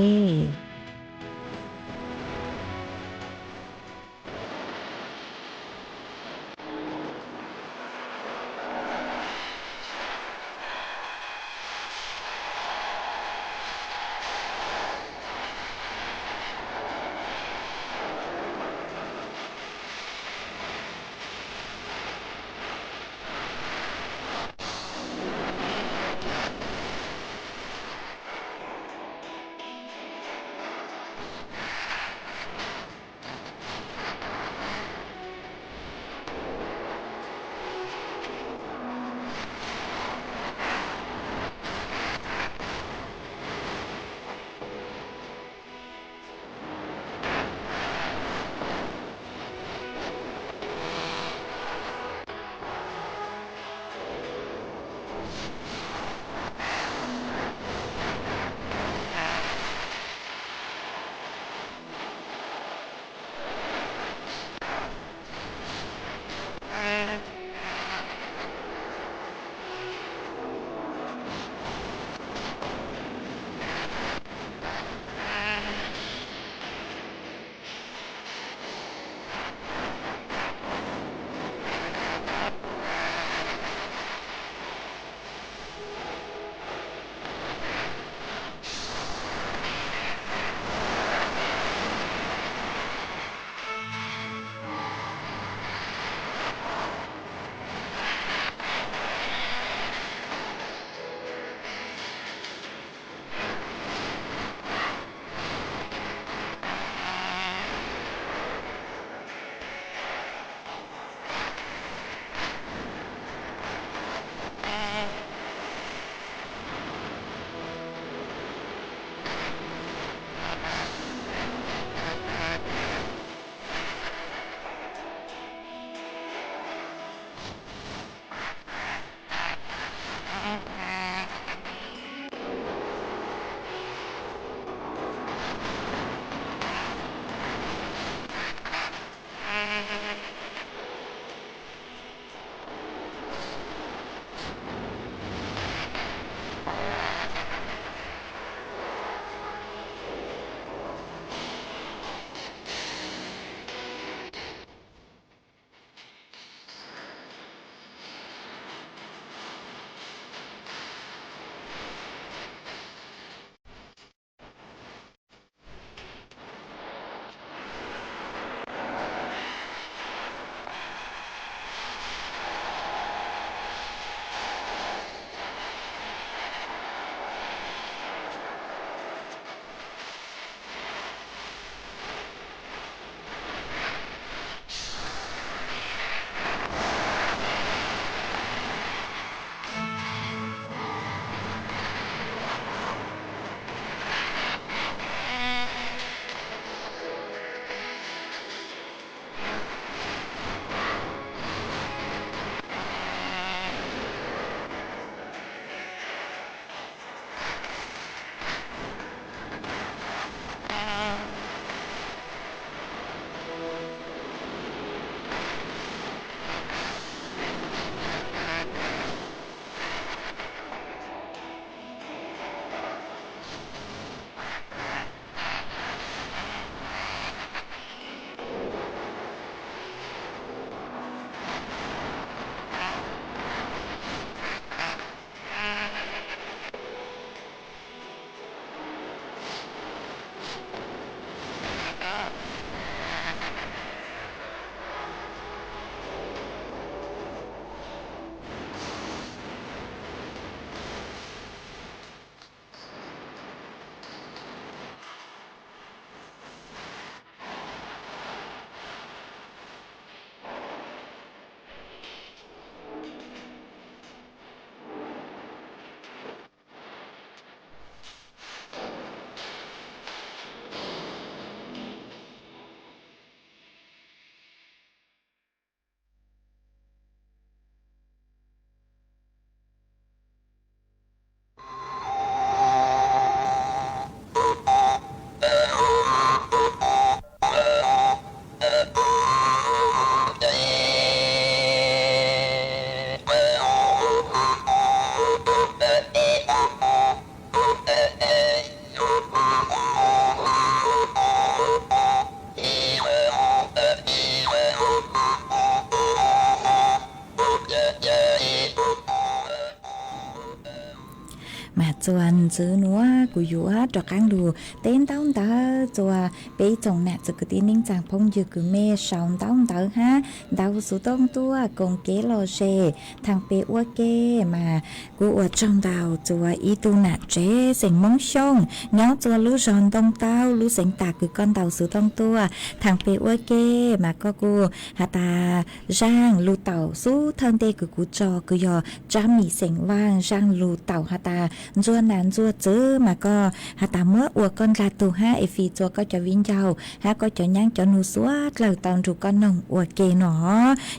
Txuas ntxiv nuav kuv yuav rov qaab lug teb ntaub ntawv rua peb ib tsoom nam txwv kwv tij neej tsaa phooj ywg kws mej sau ntaub ntawv hab ntau xuv tooj tuaj koom kev lom zem thaam pem ua ke mas kuv ua tsaug ntau rua ib tug nam tsev xeem Moob Xyooj nyob rua lub zog Ntoo Taub lub xeev Tas kws koj ntau xuv tooj tuaj thaam pem ua ke mas koj kuj has tas zaaj lug taum xub thawj ntej kws kuv tso kws yog Tsab Mim xeem Vaaj zaaj lug taum has tas ntsuag nam ntsuag txwv mas koj has tas muab ua koj ndlag tug hab es fij rua koj cov viv ncaus hab koj cov nyaab cov nug suav dlawg tau nrug koj noog ua ke no.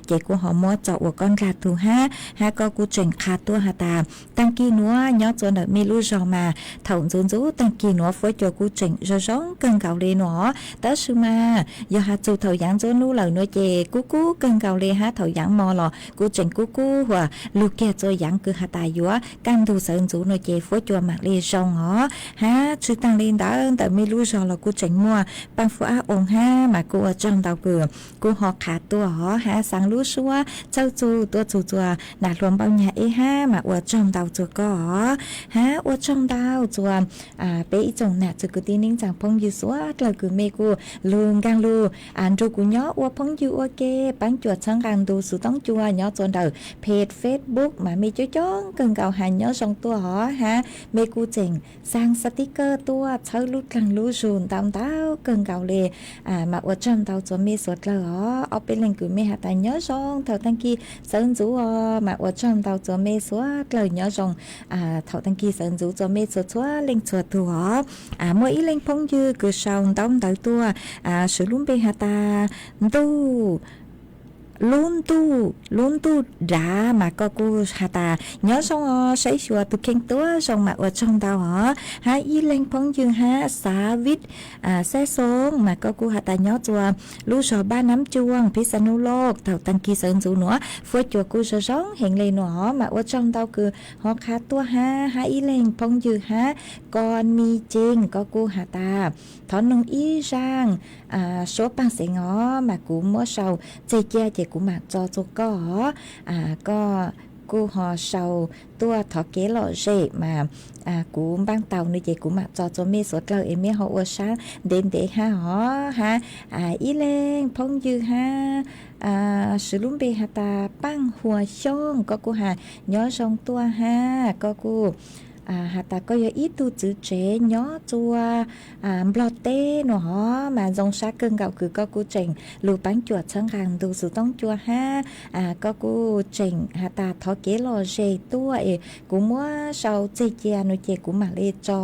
Ces kuv ho muab tso ua koj ndlag tug hab, hab koj kuj tseem qha tuaj has tas taag kig nuav nyob rua ntawm mej lub zog mas thaum ntxuv ntxuv taag kig nuav fuab cua kuj tseem zoo zoo kawg nkaus le no. Tab sis mas yog has txug thaum yaav ntxuab nub lawm nuav ces kub kub kawg nkaus le hab thaum yaav mo los kuj tseem kub kub huam lug kiag rua yaav kws has tas yuav kaj ntug sawv ntxuv nuav ces fuab cua maam le zoo os. Hab tsi taag le ntawd ntawm mej lub zog los kuj tseem muaj paaj fuab ab oo hab mas kuj ua tsaug ntau kws kuj ho qha tuaj os hab xaa lub suab txhawj txug tuaj txug rua nam hluas Npauj Nyag Eb hab mas ua tsaug ntau rua koj os. Hab ua tsaug ntau rua peb ib tsoom nam txwv kwv tij neej tsaa phooj ywg suav dlawg kws mej kuj lug nkaag lug nrug kuv nyob ua phooj ywg ua ke paab cuam txhawb nqaa ntu xuv toob cua nyob rua ntawm peg Facebook mas mej coob coob kawg nkaus has nyob zoo tuaj os hab mej kuj tseem xaa xaticker tuaj txhawb lub dlaag lub zug ntau ntau kawg nkaus le mas ua tsaug ntau rua mej suav dlawg os. Ob peb leeg kws mej has tas nyob zoo thaum taag kig sawv ntxuv os mas ua tsaug ntau rua mej suav dlawg nyob zoo thaum taag kig sawv ntxuv rua mej txhua txhua leej txhua tug os. Muaj ib leeg phooj ywg kws sau ntaub ntawv tuaj swv lub npe has tas ntuj, lub ntuj, lub ntuj dav mas koj kuj has tas nyob zoo os saib xyuas tug kheej tuab zoo mas ua tsaug ntau os. Hab ib leeg phooj ywg hab xav vij xab xoo mas koj kuj has tas nyob rua lub zog Npaj Nab Cuag Phij Xa Nub Loj thaum taag kig sawv ntxuv nuav fuab cua kuj zoo zoo heev le nuav mas ua tsaug ntau kws ho qha tuaj hab. Hab ib leeg phooj ywg hab Kos Mi Cees koj kuj has tas thov noog ib zaaj suab paaj xeev os mas kuv muab sau tseg cia ces kuv maam tso rua koj os. Koj kuj ho sau tuaj thov kev lom zem mas kuv npaaj tau nuav ces kuv maam tso rua mej suav dlawg es mej ho ua sab ntev ntev hab os. Hab ib leeg phooj ywg hab swv lub npe has tas Paaj Huas Xyooj koj kuj has nyob zoo tuaj hab koj kuj has tas koj yog ib tug txwv tsev nyob rua Nplog teb nuav hov mas zoo sab kawg nkaus kws koj kuj tseem lug paab cuam txhawb nqaa ntu xuv toob cua hab koj kuj tseem has tas thov kev lom zem tuaj es kuv muab sau tseg cia nuav ces kuv maam le tso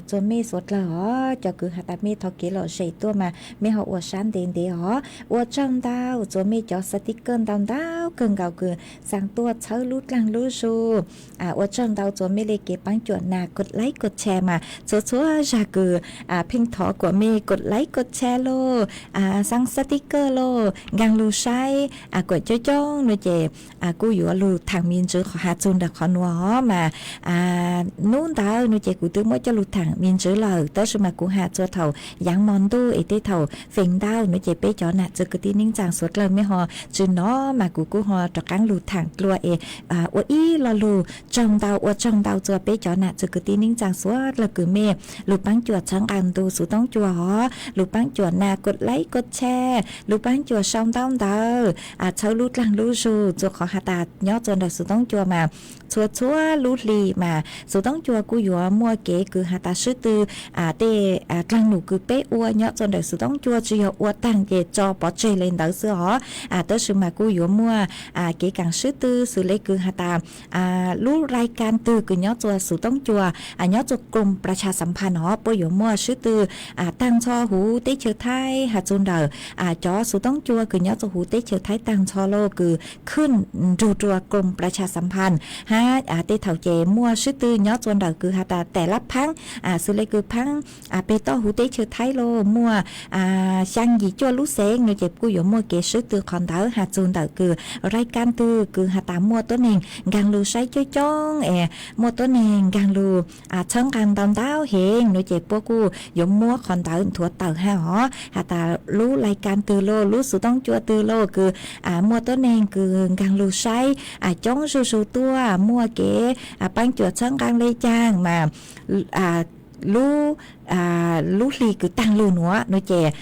rua mej suav dlawg os. Cov kws has tas mej thov kev lom zem tuaj mas mej ho ua sab ntev ntev os. Ua tsaug ntau rua mej cov xaticker ntau ntau kawg nkaus kws xaa tuaj txhawb lub dlaag lub zug. Ua tsaug ntau rua mej le kev paab cuam nas kod like kod share mas txhua txhua zag kws pheej thov kuas mej kod like kod share lauj, xaa xaticker lauj, nkaag lug saib kuas coob coob nuav ces kuj yuav lug thaam me ntsis qhov has txug ntawm qhov nuav os mas nub ntawd nuav ces kuv twb muab coj lug thaam me ntsis lawm tab sis mas kuv has txug thaum yaav mo ntuj es tej thaum feem ntau nuav ces peb cov nam txwv kwv tij neej tsaa suav dlawg mej ho tsi nov mas kuv kuj ho rov qaab lug thaam dlua es ua ib lo lug tsaug ntau, ua tsaug ntau rua peb cov nam txwv kwv tij neej tsaa suav dlawg kws mej lug paab cuam txhawb nqaa ntu xuv toob cua hov, lug paab cuam nas kod like kod share, lug paab cuam sau ntaub ntawv txhawb lub dlaag lub zug rua qhov has tas nyob rua ntawm xuv toob cua mas txhua txhua lub hli mas xuv toob cua kuj yuav muaj kev kws has tas swb tw tej dlaag num kws peb ua nyob rua ntawm xuv toob cua tsi yog ua taag ces tso pov tseg le ntawd xwb hov. Tab sis mas kuj yuav muaj kev kaam swb tw xws le kws has tas lub lais kas twg kws nyob rua xuv toob cua, nyob rua krom pras tshas xam phas hov puab yuav muaj swb tw taag nrho huv teb chaws Thaib has txug ntawm cov xuv toob cua kws nyob rua huv teb chaws Thaib taag nrho lauj kws khwj nrug rua krom pras tshas xam phas hab tej thaum ces muaj swb tw nyob rua ntawm kws has tas tais lab phaab xws le kws phaab peg toj huv teb chaws Thaib lauj muaj xyaa yim cuaj lub xeev nuav ces kuj yuav muaj kev swb tw qhov ntawd has txug ntawm kws lais kas twg kws has tas muaj tuab neeg nkaag lug saib coob coob es muaj tuab neeg neeg nkaag lug txhawb nqaa ntau ntau heev no ces puab kuj yuav muab qhov ntawd nthuav tawm hab os. Has tas lub lais kas twg los, lub xuv toob cua twg los kws muaj tuab neeg kws nkaag lug saib coob zuj zug tuaj, muaj kev paab cuam txhawb nqaa le caag mas lub, lub hli kws taag lug nuav no ces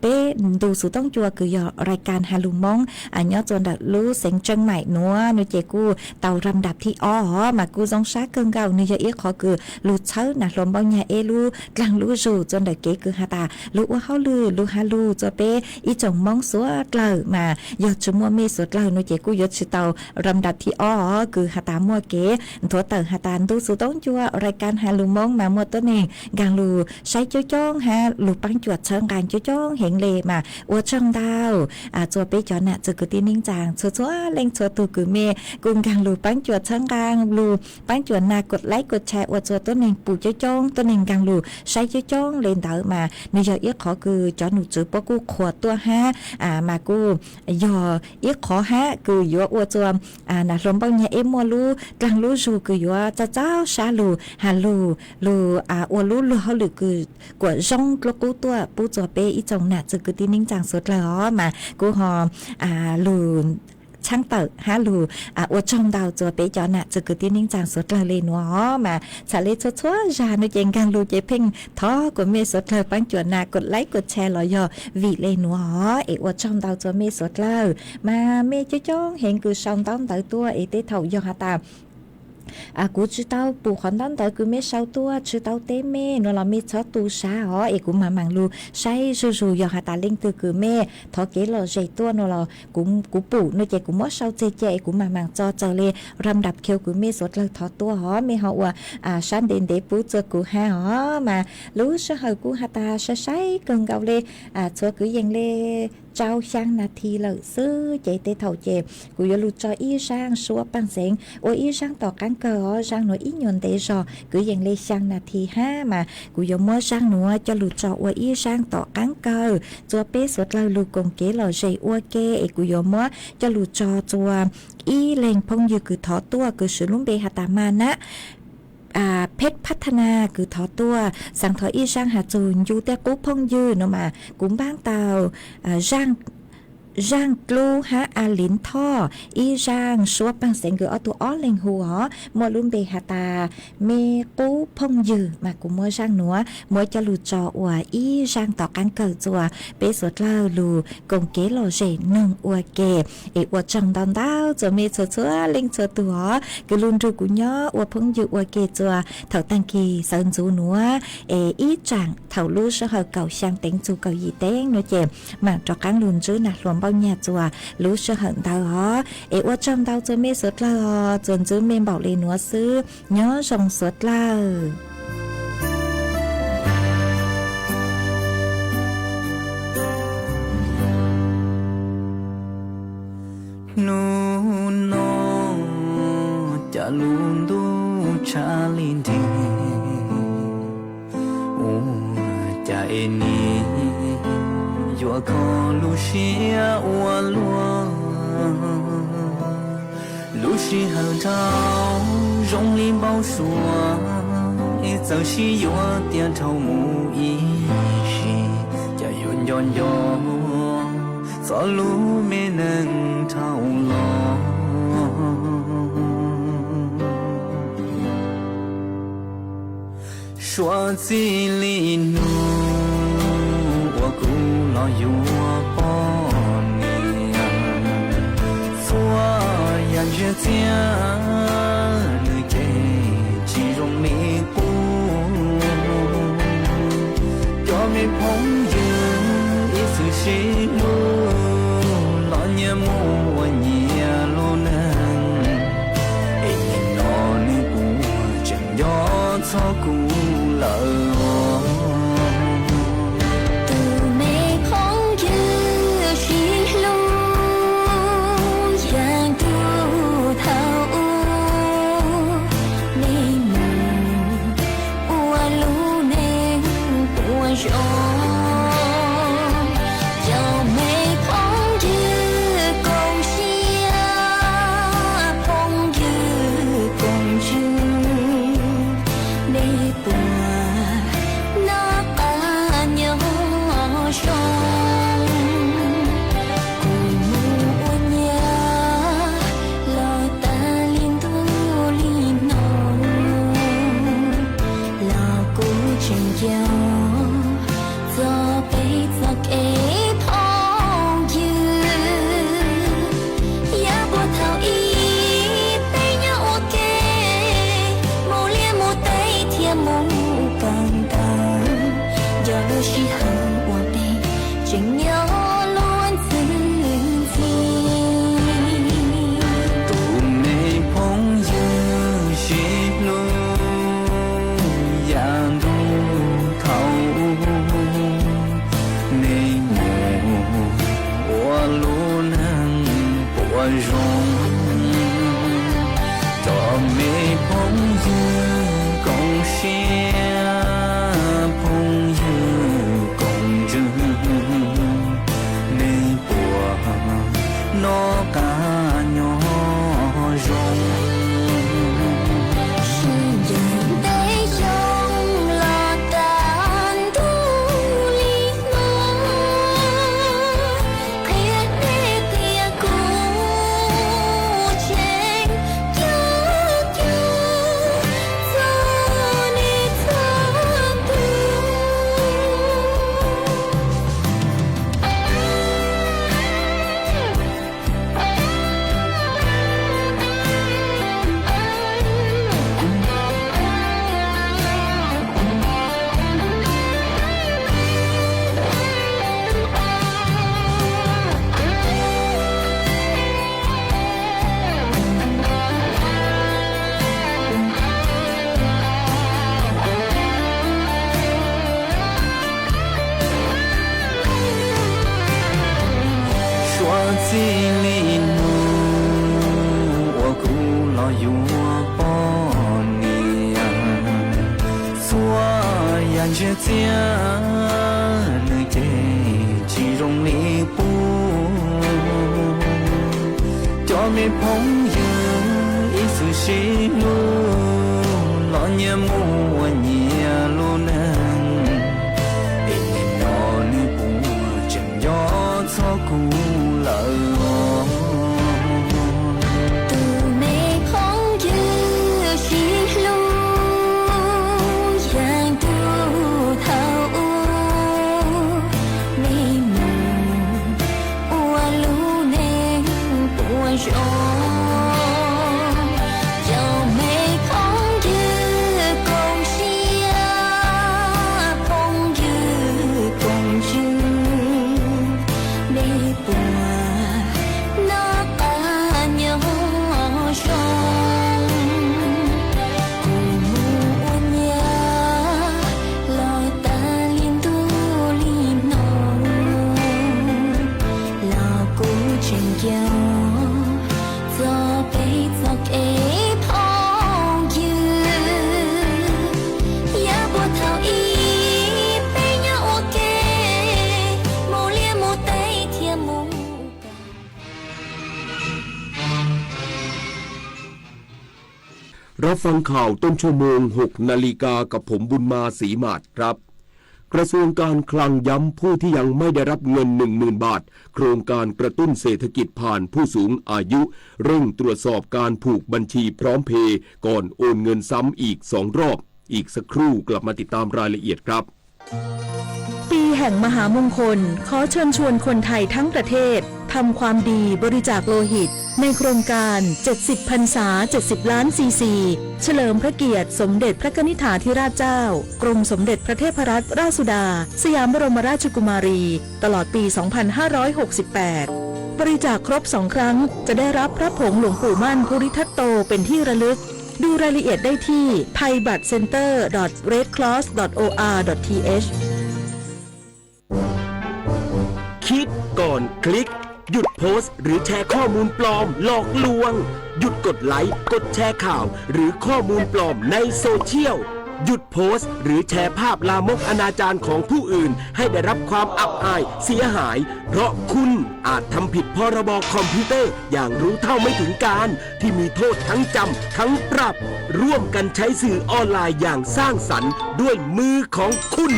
peb ntu xuv toob cua kws yog lais kas has lug Moob nyob rua ntawm lub xeev Tseeb Maim nuav no ces kuj tau ram nrab thib ob os mas kuj zoo sab kawg nkaus. Nwg yog ib qhov kws lug txhawb nas hluas npaub nyag eb lub dlaag lub zug rua ntawm kev kws has tas lug ua hauj lwm lug has lug rua peb ib tsoom Moob suav dlawg mas yog tsi muaj mej suav dlawg no ces kuj yuav tsi tau ram nrab thib ob os kws has tas muaj kev nthuav tawm has tas ntu xuv toob cua lais kas has lug Moob mas muaj tuab neeg nkaag lug saib coob coob hab lug paab cuam txhawb nqaa coob coob heev le mas ua tsaug ntau rua peb cov nam txwg kwv tij neej tsaa txhua txhua leej txhua tug kws mej kuj nkaag lug paab cuam txhawb nqaa, lug paab cuam nas kua laib kua tshai ua rua tuab neeg pum coob coob, tuab neeg nkaag lug saib coob coob le ntawd mas nwg yog ib qhov kws cov num tswv puab kuj qhuas tuaj hab mas kuj yog ib qhov hab kws yuav ua rua nas hluas npaub nyag eb muaj lub dlaag lub zug kws yuav txawj txawj sab lug has lug, lug ua lub luag hauj lwm kws kuam zoo dlua qub tuaj pub rua peb ib tsoom nam txwg kwv tij neej tsaa suav dlawg os mas kuj ho lug tshaab tawm hab lug ua tsaug ntau rua peb cov nam txwg kwv tij neej tsaa suav dlawg le nuav os mas txham le txhua txhua zag no ces nkaag lug ces pheej thov kuas mej suav dlawg paab cuam nas kua laib kua tshai los yog vim le nuav os es ua tsaug ntau rua mej suav dlawg mas mej coob coob heev kws sau ntaub ntawv tuaj es tej thaum yog has tas kuv tsi tau pum qhov ntaub ntawv kws mej sau tuaj tsi tau teb mej nuav los mej txhob tu sab os es kuv maam maam lug saib zuj zug yog has tas leej twg kws mej thov kev lom zem tuaj nuav los kuv pum no ces kuv muab sau tseg ca es kuv maam maam tso txawm le ram nrab khiu kws mej suav dlawg thov tuaj os mej ho ua sab ntev ntev pub rua kuv hab os mas lub sij hawm kuj has tas sai sai kawg nkaus le txhua kwv yees le rau xyaa nas this lawm xwb ces tej thaum ces kuv yuav lug tso ib zaaj suab paaj xeev ua ib zaaj tom qaab kawg os. Zaaj nuav ib nyuas ntev zog kwv yees le xyaa nas this hab mas kuv yuav muab zaaj nuav coj lug tso ua ib zaaj tom qaab kawg rua peb suav dlawg lug koom kev lom zem ua ke es kuv yuav muab coj lug tso rua ib leeg phooj ywg kws thov tuaj kws swv lub npe has tas Mas Nab Phej Phathana kws thov tuaj. Xaav thov ib zaaj has txug Ncu tej qub phooj ywg no mas kuv npaab tau Zaaj Dlub hab A Liv Thoj ib zaaj suab paaj xeev kws ob tug ob leeg hu os muaj lub npe has tas Me Qub Phooj Ywg mas kuv muab zaaj nuav muab coj lug tso ua ib zaaj tom qaab kawg rua peb suav dlawg lug koom kev lom zem noog ua ke. Es ua tsaug ntau ntau rua mej txhua txhua leej txhua tug os kws lug nrug kuv nyob ua phooj ywg ua ke rua thaum taag kis sawv ntxuv nuav. Es ib tsaam thaum lub sij hawm kaum xyaa teev txug kaum yim teev nuav ces maam rov qaab lug ntsib nas hluas npaub nyag rua lub sij hawm ntawd os. Es ua tsaug ntau rua mej suav dlawg os, tsuas ntsib mej npaum le nuav xwb, nyob zoo suav dlawg. Hnub no cas lub ntuj tshav li nrig, ua cas es nim yuav kho lub siab ua luaj. Lub sij hawm dhau zoo li npau suav, es txawm sib yuav tias dhau mus ib sim, cas yuav nco nco txog lub me neeg dhau los. Suav txij li hnub uas kuv los yuav poj niam, txhua yam ntsia txiag nws ces tsis zoo li qub. Cov me phooj ywg ib txwm sib hlub los nyias mus ua nyias lub neej, es nim no nws kuj tseem nco txog kuv lawm. Tus me phooj ywg sib hlub yeej tu thaum ub, mej mus ua lub neej puas zoo. Cov me phooj ywg koom sib ua lub neej puas zoo. Cov me phooj ywg koom siab, phooj ywg koom ntsws, nej puas noj qab nyob zoo? Sib ncaim peb xyoos los tag ntuj li no, qhia nej qhia kuv tseem ceeb, txog nej txog tus. Suav txij li hnub uas kuv los yuav poj niam, txhua yam ntsia txiag nws ces tsis zoo li qub. Cov me phooj ywg ib txwm sib hlub los nyias mus ua nyias lub neej, es nim no nws puas tseem nco txog kuv lawm os? Tus me phooj ywg sib hlub yav ntuj thaum ub, nej mus ua lub neej puas zoo. Cov me phooj ywg koom siab, phooj ywg koom ntsws, nej puas noj qab nyob zoo? Kuv mus ua nyab los tag li ntuj li no, los kuv tseem nco txog peb txoj kev phooj ywg. Yav puag thaum ub peb nyob ua ke, mus liaj mus teb thiab mus. รับฟังข่าวต้นชั่วโมง หกนาฬิกา กับผม บุญมา ศรีหมาด ครับ กระทรวงการคลังย้ำผู้ที่ยังไม่ได้รับเงิน หนึ่งหมื่น บาท โครงการกระตุ้นเศรษฐกิจผ่านผู้สูงอายุ เร่งตรวจสอบการผูกบัญชีพร้อมเพย์ ก่อนโอนเงินซ้ำอีกสองรอบ อีกสักครู่กลับมาติดตามรายละเอียดครับ ปีแห่งมหามงคล ขอเชิญชวนคนไทยทั้งประเทศ ทำความดีบริจาคโลหิต ในโครงการ เจ็ดสิบ พรรษา เจ็ดสิบ ล้าน ซีซี เฉลิมพระเกียรติสมเด็จพระกนิษฐาธิราชเจ้า กรมสมเด็จพระเทพรัตนราชสุดา สยามบรมราชกุมารี ตลอดปี สองพันห้าร้อยหกสิบแปด บริจาคครบสองครั้ง จะได้รับพระผงหลวงปู่มั่นภูริทัตโตเป็นที่ระลึก ดูรายละเอียดได้ที่ ไทยบัตรเซ็นเตอร์ ดอท เรดครอส ดอท โออาร์ ดอท ทีเอช คิดก่อนคลิก หยุดโพสต์หรือแชร์ข้อมูลปลอม หลอกลวง หยุดกดไลค์ กดแชร์ข่าว หรือข้อมูลปลอมในโซเชียล หยุดโพสต์หรือแชร์ภาพลามกอนาจารของผู้อื่น ให้ได้รับความอับอายเสียหาย เพราะคุณอาจทำผิดพรบคอมพิวเตอร์อย่างรู้เท่าไม่ถึงการ ที่มีโทษทั้งจำทั้งปรับ ร่วมกันใช้สื่อออนไลน์อย่างสร้างสรรค์ด้วยมือของคุณ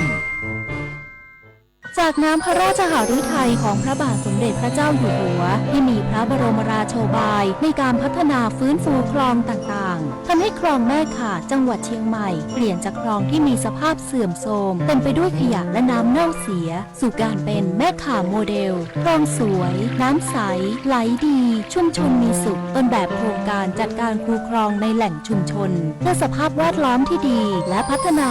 จากน้ำพระราชหฤทัยของพระบาทสมเด็จพระเจ้าอยู่หัว ที่มีพระบรมราโชบายในการพัฒนาฟื้นฟูคลองต่างๆ ทำให้คลองแม่ข่าจังหวัดเชียงใหม่ เปลี่ยนจากคลองที่มีสภาพเสื่อมโทรม เต็มไปด้วยขยะและน้ำเน่าเสีย สู่การเป็นแม่ข่าโมเดล คลองสวย น้ำใส ไหลดี ชุมชนมีสุข ต้นแบบโครงการจัดการคูคลองในแหล่งชุมชน เพื่อสภาพแวดล้อมที่ดี และพัฒนา